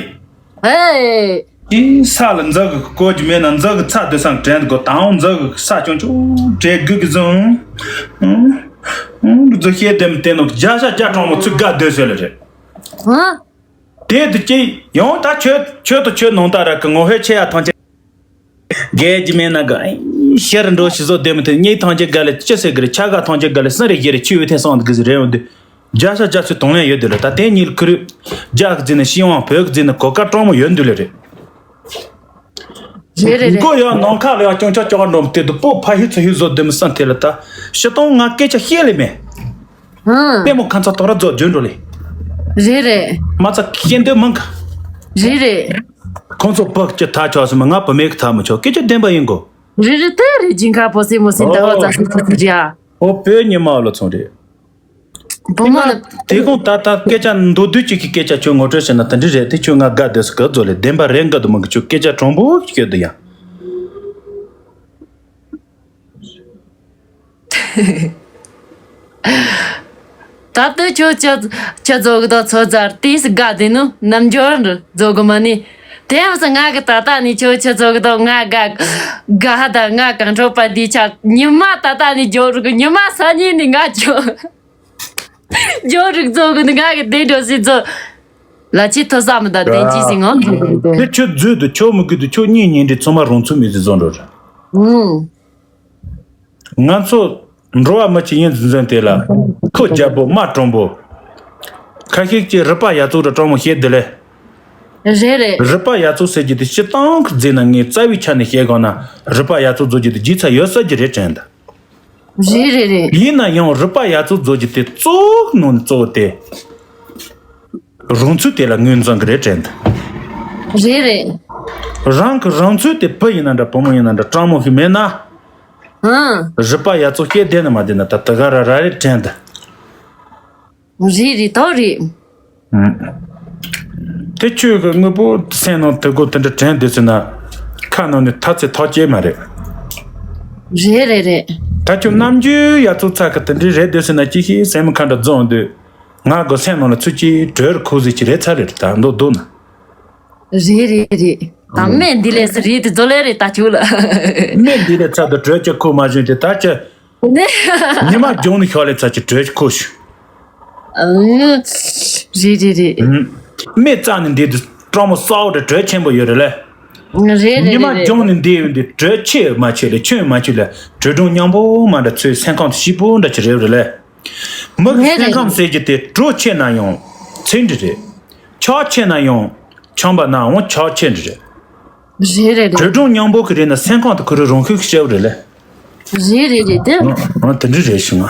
ཧེ། ཨི་ས་ལ་འཛག་གི་བཀོད་ཀྱི་མེད་ན་འཛག་གི་ཚ་དུ་སང་དྲན་གོ་དང་འཛག་གི་ས་ཅུང་ཅུང་དྲན་དགོས་ཀྱི་ཟུང་། འཛག་བཤད་དེ་མི་བསྟན་ནོ་བརྒྱ་ཆ་བརྒྱ་གྲོང་མོ་ཚུ་དགའ་སྡོད་ཟེར་ལེ་རེད། ཧ། དེ་དུ་ཅི་ཡང་ད་ཁྱོད་ཁྱོད་དུ་ཁྱོད་ནང་ད་ར་གི་ངོ་ཧེ་ཆེ་ཡ་ཐང་ཆེ། རྒས་ཀྱི་མེད་ན་དགའ། ཤར་འགྲོ་ཤི་བཟོ་དེ་མི་ཐེ། གཉིས་ཐང་ཆེ་དགའ་ལེ་ཅི་ཟེར་གི་རེད། ཆ་ག་ཐང་ཆེ་དགའ་ལེ་སུན་རེ་རྒྱལ་རེ་ཆུ་བའི་ཐེ་སང་དགི་ཟི་རེ་འོང་དུ། བརྒྱ་ཆ་བརྒྱ་ཚུ་གཏོང་ལེན་ཡོད་དུ་ལ་ད་དེ་ཉིད་ཁུ་རུ། རྒྱ་གི་རྫི་ནི་ཤི་ཝང་། བོད་གི་རྫི་ནི་གོ་ཀ་གྲོང་མོ་ཡོད་འདུ་ལེ་རེད། རེད་རེད་རེད། མགོ་ཡང་ནང་ཁ་ལ་ཡང་ཅོང་ཆ་ཅོག་འགྲོམ་དེ་དུ་པོ་ཕ་ཧི་ཚུ་ཧི་བཟོ་དུ་མི་སང་དེ་ལ་ད། ཤི་སྟོང་ང་སྐད་ཆ་བཤད་ལེ་མེད། ཧུམ། ལྟད་མོ་ཁ་ཚ་ཐོག་ར་རྫོགས་བརྗོད་འགྲོ་ལེ། རེད་རེད། མ་ཚ་ཤེས་འདོད་མང་ག་རེད་རེད། ཁོང་ཚོ་བག་ཅི་ཐ་ཆོག་སི་མ་ང་བུ་མེད་གི་ཐ་མི་ཆོག་སྐད་ཆ་བདེན་པ་ཡིན་གོ། རེད་རེད་དེ་རེད། ཇིང་ཁ་པོ་སི་མོ་སི་ད་ཧོ་ཙ་སི་ཙི་ཙི་རེད་ཨ། ཨོ་བོད་ཉི་མ་ལོ་ཚོང་རེད། བུ་མོ་ལ། དེ་གོང་ད་ལྟ་སྐད་ཆ་མདོ་བསྡུས་ཅིག་གི་སྐད་ཆ་ཁྱོད་ངོ་སྤྲོད་བྱས་ན་དེ་འདྲ་རེད་དེ་ཁྱོད་ང་དགའ་བསྡད་སུ་ག་ཚོད་ལས་བདེན་པ་རེད་འགའ་དུ་མང་གི་ཁྱོད་སྐད་ཆ་དྲང་པོ་ཤོད་དུ་ཡ། ད་ལྟ་ཁྱོད་ཆ་ཆ་ཚོགས་གི་དང་ཚོ་ཛར་ཏིས་དགའ་བདེ་ནོ་ནམ་འབྱོར་འགྲོ་གོ་མ་ནི། དེ་བས་ང་གི་ད་ལྟ་ནི་ཁྱོད་ཆ་ཚོགས་གི་དང་ང་དགའ་དགའ་ད་ང་གང་འཕྲོ་པ་འདི་ཆ་ཉི་མ་ད་ལྟ་ནི་འབྱོར་གི་ཉི་མ་སང་ཉིན་ནི་ང་ཁྱོད། ཇོ་རིག་ཛོ་གི་ནི་ང་གི་དེ་འགྲོ་སྲིད་ཛོ། ལ་ཆི་ཐོ་ས་མི་ད་དེ་ཅི་སི་ངང་གི་དེ། དེ་ཁྱོད་རྫུས་དུ་ཁྱོད་མི་དགོས་དུ་ཁྱོད་གཉིས་ཉིན་འདྲི་ཚང་མ་རང་ཚུགས་མི་ཟི་ཛོ་འགྲོ་ར། ཨུང་། ང་ཚོ་འགྲོ་བ་མི་ཆེ་ཡིན་འཛིན་འཛིན་དེ་ལ། ཁོ་རྒྱལ་པོ་མ་དྲང་པོ། ཁ་ཤས་ཀྱི་རི་པ་ཡ་ཚོ་ར་དྲང་མོ་བཤད་དེ་ལས། རེད་རེད། རི་པ་ཡ་ཚོ་ཟེར་གྱི་དེ་སྤྱི་བཏང་གི་རྫས་ན་ངས་རྩ་བའི་ཆ་ནས་བཤད་གོ་ན་རི་པ་ཡ་ཚོ་རྫོགས་ཀྱི་དེ་རྗེས་ཚ་ཡོད་ས་ཀྱི་རེད་དྲན་ད། རེད་རེད་རེད། ཡིན་ན་ཡང་རི་པ་ཡ་ཚོ་རྫོགས་ཀྱི་དེ་གཙོ་བོ་ནང་ནས་གཙོ་བོ་དེ། རང་ཚུགས་དེ་ལ་ངོས་འཛིན་གི་རེད་དྲན་ད། རེད་རེད། རང་གི་རང་ཚུགས་དེ་བུ་ཡིན་ན་འདྲ་བུ་མོ་ཡིན་ན་འདྲ་དྲང་མོ་ཞིག་མེད་ན། ཧང་། རི་པ་ཡ་ཚོ་སྐྱེ་བདེ་ན་མ་བདེ་ན་ད་དེ་ག་ར་ར་རེད་དྲན་ད། རེད་རེད་ཐོག་རེད། དེ་ཁྱོད་ཀྱི་དངོས་པོ་སེམས་ནང་དེ་གོ་དེ་འདྲ་དྲན་བསྡད་ཟེར་ན། ཁ་ནང་ནས་ཐ་ཚེ་ཐག་བཅད་མ་རེད། རེད་རེད་རེད། ད་ཁྱོད་རྣམ་འགྱུར་ཡ་ཚོ་ཚ་གི་དེ་འདྲའི་རེད་འདོད་ཟེར་ན་ཅི་ཞིག་སེམས་ཁ་འདྲ་རྫོང་འདུག་ང་གི་སེམས་ནང་ལ་ཚུར་ཅིག་གྲོས་ཁུག་ཟིག་ཅིག་རེད་ཚར་རེད། ད་མདོ་སྡུག་ན། རེད་རེད་རེད། ད་སྨན་འདི་ལས་སུ་རེད་དེ་ཛོ་ལེ་རེད་ད་ཁྱོད་ལ། སྨན་འདི་ལས་ཚར་དུ་གྲོས་ཅིག་ཁུག་མ་བྱུང་དེ་ད་ཅི། ནི། ཉི་མ་རྒྱུང་ནས་ཤོག་ལེ་ཚར་ཅིག་གྲོས་ཅིག་ཁུག་ཞུ། ཨང་། རེད་རེད་རེད། སྨན་རྩ་ནས་འདི་དུ་སྤྲང་མོ་གསར་བ་དེ་གྲོས་ཆེན་པོ་ཡོད་རེད་ལེ། རེད་རེད་ཉི་མ་རེད་རེད། རྒྱུང་ནས་འདི་ཡོད་འདི་གྲོས་ཆེ་མ་ཆེ་ལེ་ཆུན་མ་ཆུ་ལེ། གྲོས་སྒྲུང་མཉམ་པོ་མ་འདྲ་ཚོའི་སེམས་ཁམས་ཞིབ་པོ་འདྲ་ཅིག་རེད་རེད་ལེ། མི་གི་རེད་སེམས་རེད་ཁམས་རེད། ཟེར་རྒྱུ་དེ་གྲོས་ཆེ་ན་ཡང་ཚིག་འབྲུ་རེད། ཆག་ཆེ་ན་ཡང་ཆང་པ་ན་འོང་ཆག་ཆེ་འབྲུ་རེད། རེད་རེད་རེད། གྲོས་སྒྲུང་མཉམ་པོ་གི་རེད་ན་སེམས་ཁམས་དེ་ཁོ་རང་རང་ཤུགས་ཤར་བ་རེད་ལེ། རེད་རེད་རེད་དེ། ཨང་ཨང་དེ་འདྲ་རེད་ཞུ་ང་།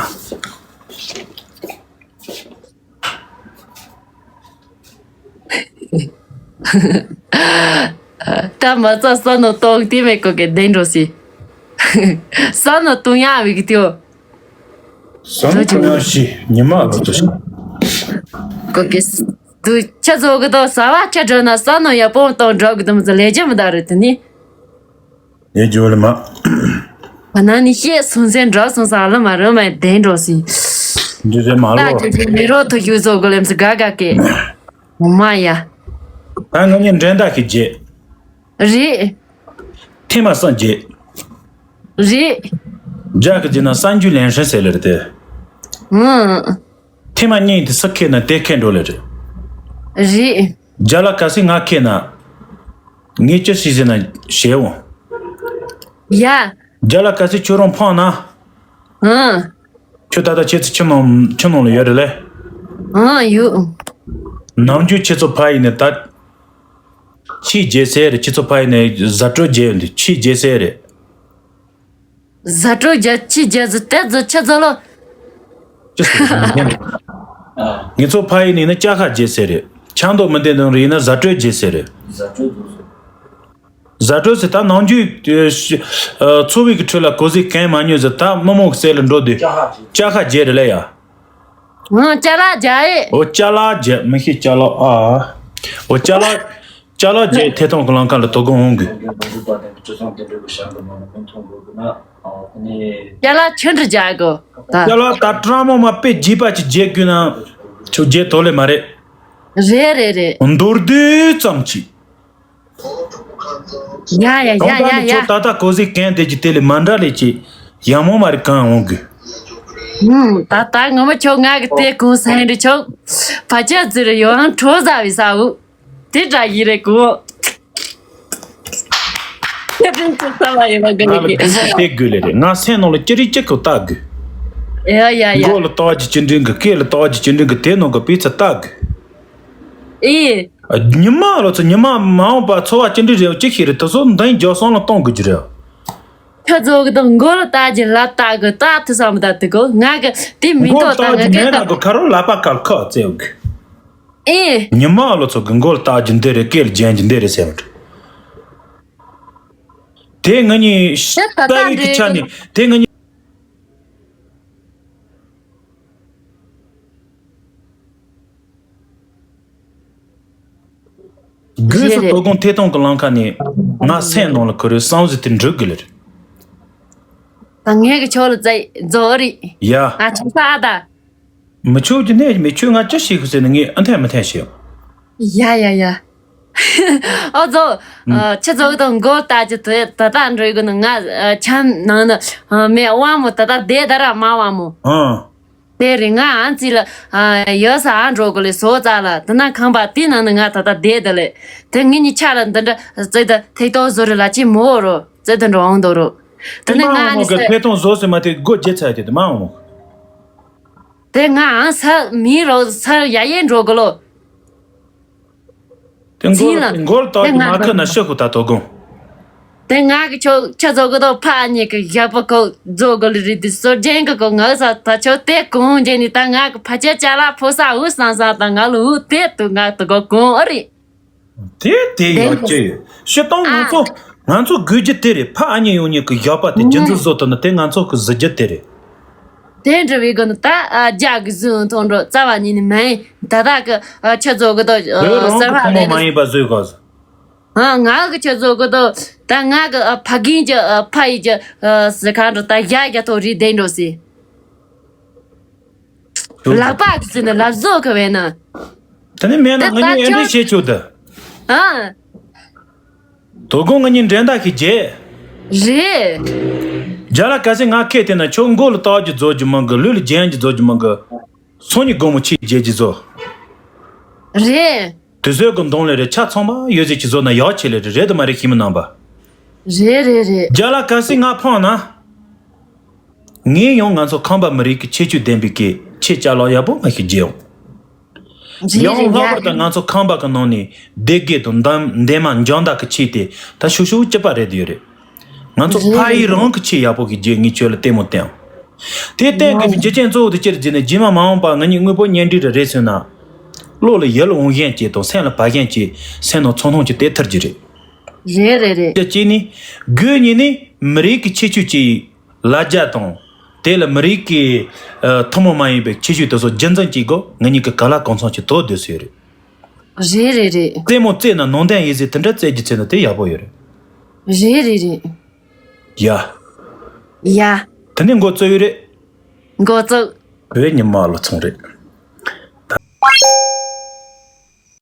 ད་མ་རྩ་ས་ནོ་ཏོག་དེ་མེད་ཀོ་གེ་བདེ་འགྲོ་སི། ས་ནོ་ཏུང་ཡ་བི་གི་ཏིའོ། ས་ནོ་ཏུང་ཡ་ཤི་ཉི་མ་ལོ་ཏོ་ཤི། ཀོ་གེ་སི། དུ་ཆ་ཚོ་གི་ཏོ་ས་བ་ཆ་འགྲོ་ན་ས་ནོ་ཡ་པོང་ཏོང་འགྲོ་གི་དུ་མ་ཚ་ལས་ཅི་མི་ད་རེད་དེ་ནི། ཡེ་ཇོ་ལེ་མ། ཨ་ན་ནི་ཤེས་སོང་ཚེ་འགྲོ་སོང་ས་ལ་མ་རོ་མ་བདེ་འགྲོ་སི། འདི་རེད་མ་ལོ། ད་ཁྱོད་ཀྱི་མི་རོ་ཐུ་ཡུ་ཚོ་གོ་ལེམ་སི་ག་ག་གེ། མ་ཡ། ད་ང་གཉིས་འགྲན་ཟླ་གི་རྗེས། རེད། ཐེངས་མ་སང་རྗེས། རེད། རྒྱ་གི་རྗེས་ན་གསར་འགྱུར་ལེན་ཧྲན་ཟེར་ལེ་རེད་དེ། ཨང་། ཐེངས་མ་གཉིས་དེ་སུ་ཁེ་ན་དེ་ཁེ་འགྲོ་ལེ་རེད། རེད། རྒྱ་ལ་ག་སི་ང་ཁེ་ན། ངས་ཅི་ཞིག་ཟེར་ན་ཞེ་འོང་། ཡ། རྒྱ་ལ་ག་སི་ཁྱོད་རང་ཕང་ན། ཨང་། ཁྱོད་ད་ལྟ་ཁྱེད་ཚོ་ཁྱིམ་ནང་ཁྱིམ་ནང་ལ་ཡོད་རེད་ལེ། ཨང་ཡོད། ནམ་རྒྱུན་ཁྱེད་ཚོ་ཕ་ཡིན་ནས་ད། ཕྱིས་རྗེས་ཟེར་རེད་ཁྱེད་ཚོ་ཕ་ཡིན་ནས་བཟའ་སྤྲོད་རྗེས་ཡོད་འདི་ཕྱིས་རྗེས་ཟེར་རེད། བཟའ་སྤྲོད་རྒྱ་ཆི་རྒྱ་ཟི་ཏེ་ཟི་ཆི་ཟི་ལོ། ཅི་ཟེར་ཟི་ཟི་ངེད་ཚོ་ཕ་ཡིན་ནི་ན་ཅ་ཁ་རྗེས་ཟེར་རེད། ཆང་དོ་མི་བདེ་དོན་རེད་ཡིན་ན་བཟའ་སྤྲོད་རྗེས་ཟེར་རེད། བཟའ་སྤྲོད་ཟེར་ད་ནང་རྒྱུད་འཚོ་བའི་གི་ཁྲོད་ལ་གོ་ཟི་གན་མ་ཉོས་ཟི་ད་མི་མོ་གི་རྩལ་ལ་འགྲོ་དུས་ཅ་ཁ་རྗེས་རེད་ལ་ཡ། ང་ཅ་ལག་རྒྱག་ཨེ། འོ་ཅ་ལག་རྒྱག་མི་ཤེས་ཅ་ལག་ཨ། འོ་ཅ་ལག་ཅ་ལག་རྒྱག་ཐད་གཏོང་གི་ལམ་ཁ་ལ་དོ་དགོང་འོང་དགོས། ཅ་ལག་ཆུ་འདྲི་རྒྱག་གོ་ད། ཅ་ལག་ད་ཀྲ་མོ་མ་དཔེ་རྒྱས་པ་ཅིག་རྒྱག་དགོས་ན། ཁྱོད་རྒྱག་ཐོག་ལས་མ་རེད། རེད་རེད་རེད། མདོར་བསྡུས་ཙམ་ཅིག་ཡ་ཡ་ཡ་ཡ་ཡ། ད་ལྟ་གོ་ཟིག་གན་དེ་ཅི་དེ་ལས་མ་འདྲ་ལས་ཅི་ཡ་མོ་མ་རི་གང་འོང་གི། ཧུམ། ད་ལྟ་ངོ་མ་ཁྱོད་ང་གི་དེ་གོང་ས་ཧན་རི་ཆོག་ཕ་ཆ་ཟི་རི་ཡོང་ཁྲོ་ཟ་བའི་ས་འུ། དེ་འདྲ་ཡི་རེད་གོ་ཁྱེད་ཀྱིས་ཚོ་ས་བ་ཡོད་མ་གི་ང་ལ་ནི་གི་ཁུ་སིམ་སྟེ་དགོས་ལེ་རེད། ང་སེམས་ནང་ལ་ཅི་རིགས་ཅི་གོ་ལྟ་དགོས། ཡ་ཡ་ཡ། མགོ་ལ་ལྟ་བ་ཅི་ཅི་འདྲེན་གི་སྐེ་ལ་ལྟ་བ་ཅི་ཅི་འདྲེན་གི་དེ་ནང་གི་པི་ཚ་ལྟ་དགོས། ཨེ། ཉི་མ་ལོ་ཚོ་ཉི་མ་མ་འོངས་པ་འཚོ་བ་ཅི་འདྲ་རེད་ཅི་ཤེས་རེད་དེ་ཚོ་འདི་འཇོག་སོང་ལ་གཏོང་དགོས་ཀྱི་རེད། ཁྱོད་ཚོ་གི་དང་མགོ་ལ་ལྟ་རྒྱུ་ལ་ལྟ་གི་ལྟ་ཐུ་བསམ་ད་དུ་གོ་ང་གི་དེ་མི་མགོ་ལ་འདོད་ད་ལྟ་ང་རྒྱུ་གི་མེད་ན་ལྟ་གི་ཁ་རོ་ལ་པ་ཁ་ལ་ཁ་བཙལ་གི་ཨེ། ཉི་མ་ལོ་ཚོ་གི་མགོ་ལ་ལྟ་རྒྱུ་འདི་རེད་སྐེ་ལ་རྒྱན་རྒྱུ་འདི་རེད་ཟེར་བ་འདྲ། དེ་ང་གཉིས་དེ་ད་ལྟ་ལྟ་བའི་གི་འགྲིག་ཆ་ནས་དེ་ང་གཉིས། སྒོས་སུ་རེད་རེད། དོ་དགོང་ཐད་གཏོང་གི་ལམ་ཁ་ནས་ང་སེམས་ནང་ལ་ཁོ་རེ་བསམ་གཟས་དེ་འགྲུབ་དགོས་ལེ་རེད། ད་ངས་གི་ཆོག་ལ་བཙལ་རྫོགས་རེད། ཡ། ང་ཆུང་ས་ཨ་ད། མི་ཆོག་གི་ནས་མི་ཆོག་ང་ཅི་ཞིག་གི་ཟེར་ནས་ངས་ཨ་འཐེན་མི་འཐེན་ཞིག་ཡ་ཡ་ཡ། ཨོ་ཛོ། ཨ། ཁྱེད་ཚོ་གི་དང་མགོ་ལྟ་རྒྱུ་དེ་ད་ལྟ་འགྲོ་གི་ནི་ང་ཆམ་ནང་ནི་མེ་དབང་མོ་ད་ལྟ་བསྡད་ད་ར་མ་དབང་མོ། ཨང་། དེ་རིང་ང་ཨང་རྩིས་ལ་ཡོད་ས་ཨང་འགྲོ་གི་ལས་བཟོ་ཙག་ལ་དེ་ན་ཁང་པ་དེ་ནང་ནི་ང་ད་ལྟ་བསྡད་ད་ལས་དེ་ངེད་གཉིས་ཆ་ལ་འདི་འདྲ་རྩེ་ད་ཐིག་ཏོག་བཟོ་རེ་ལ་ཅི་མོ་རོ་རྩེ་ད་འགྲོ་འོང་དོ་རོ། དེ་ནི་ང་ཨང་ནི་ས་ཐིག་ཏོག་བཟོ་ཟེར་མ་དེ་སྒོ་བརྒྱབ་ཚར་གི་དེ་མ་འོང་། དེ་ང་ཨང་ས་མི་རོ་ས་ཡ་ཡེ་འགྲོ་གི་ལོ། དེ་མགོ་ཚིག་ལ་མགོ་ལ་བཏགས་ཀྱི་མ་ཁུ་ན་ཤི་ཁུ་ད་དོ་དགོང་། དེ་ང་གི་ཆོ་ཆ་ཚོ་གི་དོ་ཕ་ཨ་ཉེ་གི་ཞག་པ་ཁོ་ཛོ་གི་ལི་རི་དི་སོ་ཇེན་གི་ཁོ་ང་ས་ད་ཆོ་དེ་གོང་ཇེ་ནི་ད་ང་གི་ཕ་ཆ་ཅ་ལ་ཕོ་ས་འུ་སང་ས་ད་ང་ལུ་འུ་དེ་དུ་ང་དུ་གོ་གོང་ཨ་རི། དེ་དེ་ཡོད་ཀྱི་ཡོད། ཤི་སྟོང་ང་ཚོ་ང་ཚོ་དགོས་རྒྱུ་དེ་རེད། ཕ་ཨ་ཉེ་ཡོང་ཉེ་གི་ཞག་པ་དེ་རྒྱུ་འཛུ་བཟོ་ཐུབ་ན་དེ་ང་ཚོ་གི་གཟི་རྒྱུ་དེ་རེད། དེ་འདྲ་བའི་སྒོ་ནས་ད་ཨ་རྒྱ་གི་བཟོས་ཐོང་འགྲོ་རྩ་བ་ཉིད་ནས་མེད། ད་ལྟ་གི་ཨ་ཁྱེད་ཚོ་གི་ད་ཨ་བོད་རང་གསར་གི་བ་ཕོ་མོ་རེད། མ་ཡིན་པ་བཟོས་གོ་ཟེར། ཨ། ང་གི་ཆུ་བཟོ་གི་འདུག་ད་ང་གི་ཨ་ཕ་རྒན་གྱི་ཨ་ཕ་ཡི་གྱི་ཨ་ཟི་ཁ་འགྲོ་ད་ཡ་རྒྱ་ཐོ་རི་བསྡད་འགྲོ་སི། ལག་པ་གི་ཟི་ནི་ལབ་བཟོ་གི་བས་ན། དེ་ནི་མེད་ན་ད་ང་གཉིས་ད་ཨེ་འདྲ་ཁྱོད་བྱེད་ཆོག་ད། ཨ། དོ་དགོང་ང་གཉིས་འགྲན་ཟླ་ཞིག་བྱེད། རེད། རྒྱ་ལ་ག་སེ་ང་ཁེ་དེ་ན་ཁྱོད་མགོ་ལ་བཏགས་རྒྱུ་བཟོ་རྒྱུ་མང་གི། ལུས་ལ་རྒྱན་རྒྱུ་བཟོ་རྒྱུ་མང་གི། སང་ཉིན་དགོང་མོ་ཆེས་རྒྱལ་གྱི་བཟོ། རེད། དུས་ཚོད་ཀྱི་འདོང་ལས་རེད། ཆ་ཚང་མ་ཡོད་ཟེར་གྱི་བཟོ་ན་ཡག་ཆེ་ལེ་རེད། རེད་དུ་མ་རེད་ཤི་མི་རྣམ་པ། རེད་རེད་རེད། རྒྱ་ལ་ག་སེ་ང་ཕང་ན། ངས་ཡང་ང་ཚོ་ཁམས་པ་མི་རིགས་ཀྱི་ཁྱད་ཆོས་ལྡན་པའི་གི་ཆེས་ཅ་ལག་ཡག་པོ་ང་ཞིག་བརྗེ་ཡོང་། རེད་ཡང་རེད། ལྷག་པར་དུ་ང་ཚོ་ཁམས་པ་གི་ནང་ནས་སྡེ་དགེ་དང་འདན་འདན་མ་འཇང་ཟླ་གི་ཆས་དེ་ད་ཤུ་ཤུ་སྐྱིད་པ་རེད་ཡོད་རེད། ང་ཚོ་རེད་ཕ་ཡི་རེད་རང་གི་ཆས་ཡག་པོ་གི་རྗེས་ངས་ཁྱོད་ལ་ལྟད་མོ་བསྟན། དེ་བསྟན་དགོས་པའི་རྒྱུ་རྐྱེན་གཙོ་བོ་དེ་ཅི་རེད་ཟེར་ན། རྗེས་མ་མ་འོངས་པ་ང་གཉིས་དངོས་པོ་གཉེན་སྒྲིག་རེ་རེད་ཟེར་ན། བློ་ལ་ཡིད་ལ་འོང་ཤེས་ཀྱི་དང་སེམས་ལ་བབ་ཤེས་ཀྱི་སེམས་ནང་ཚོར་སྣང་ཅིག་དེ་ཐར་གྱི་རེད། རེད་རེད་རེད། རྒྱུ་གཅིག་ནི། དགུ་གཉིས་ནི་མི་རིགས་ཀྱི་ཁྱད་ཆོས་ཅིག་ལ་རྒྱ་དང་། དེ་ལ་མི་རིགས་ཀྱི་ཨ་ཐུན་མོང་མ་ཡིན་པའི་ཁྱད་ཆོས་དེ་ཚོ་རྒྱུན་འཛིན་བྱེད་དགོས། ང་གཉིས་ཀྱི་ག་ལ་གང་འཚམ་ཅིག་དོ་སྡོད་སྲོལ་ཡོད་རེད། རེད་རེད་རེད། རྩེད་མོ་རྩེས་ན་ནང་བསྟན་ཡིན་ཟེར། དེ་འདྲ་རྩེད་རྒྱུ་བྱས་ན་དེ་ཡག་པོ་ཡོད་རེད། རེད་རེད་རེད། ཡ། ཡ། དེ་ནས་འགོ་བཙུགས་ཡོད་རེད། འགོ་བཙུགས། བོད་ཉི་མ་ལོ་ཚོང་རེད།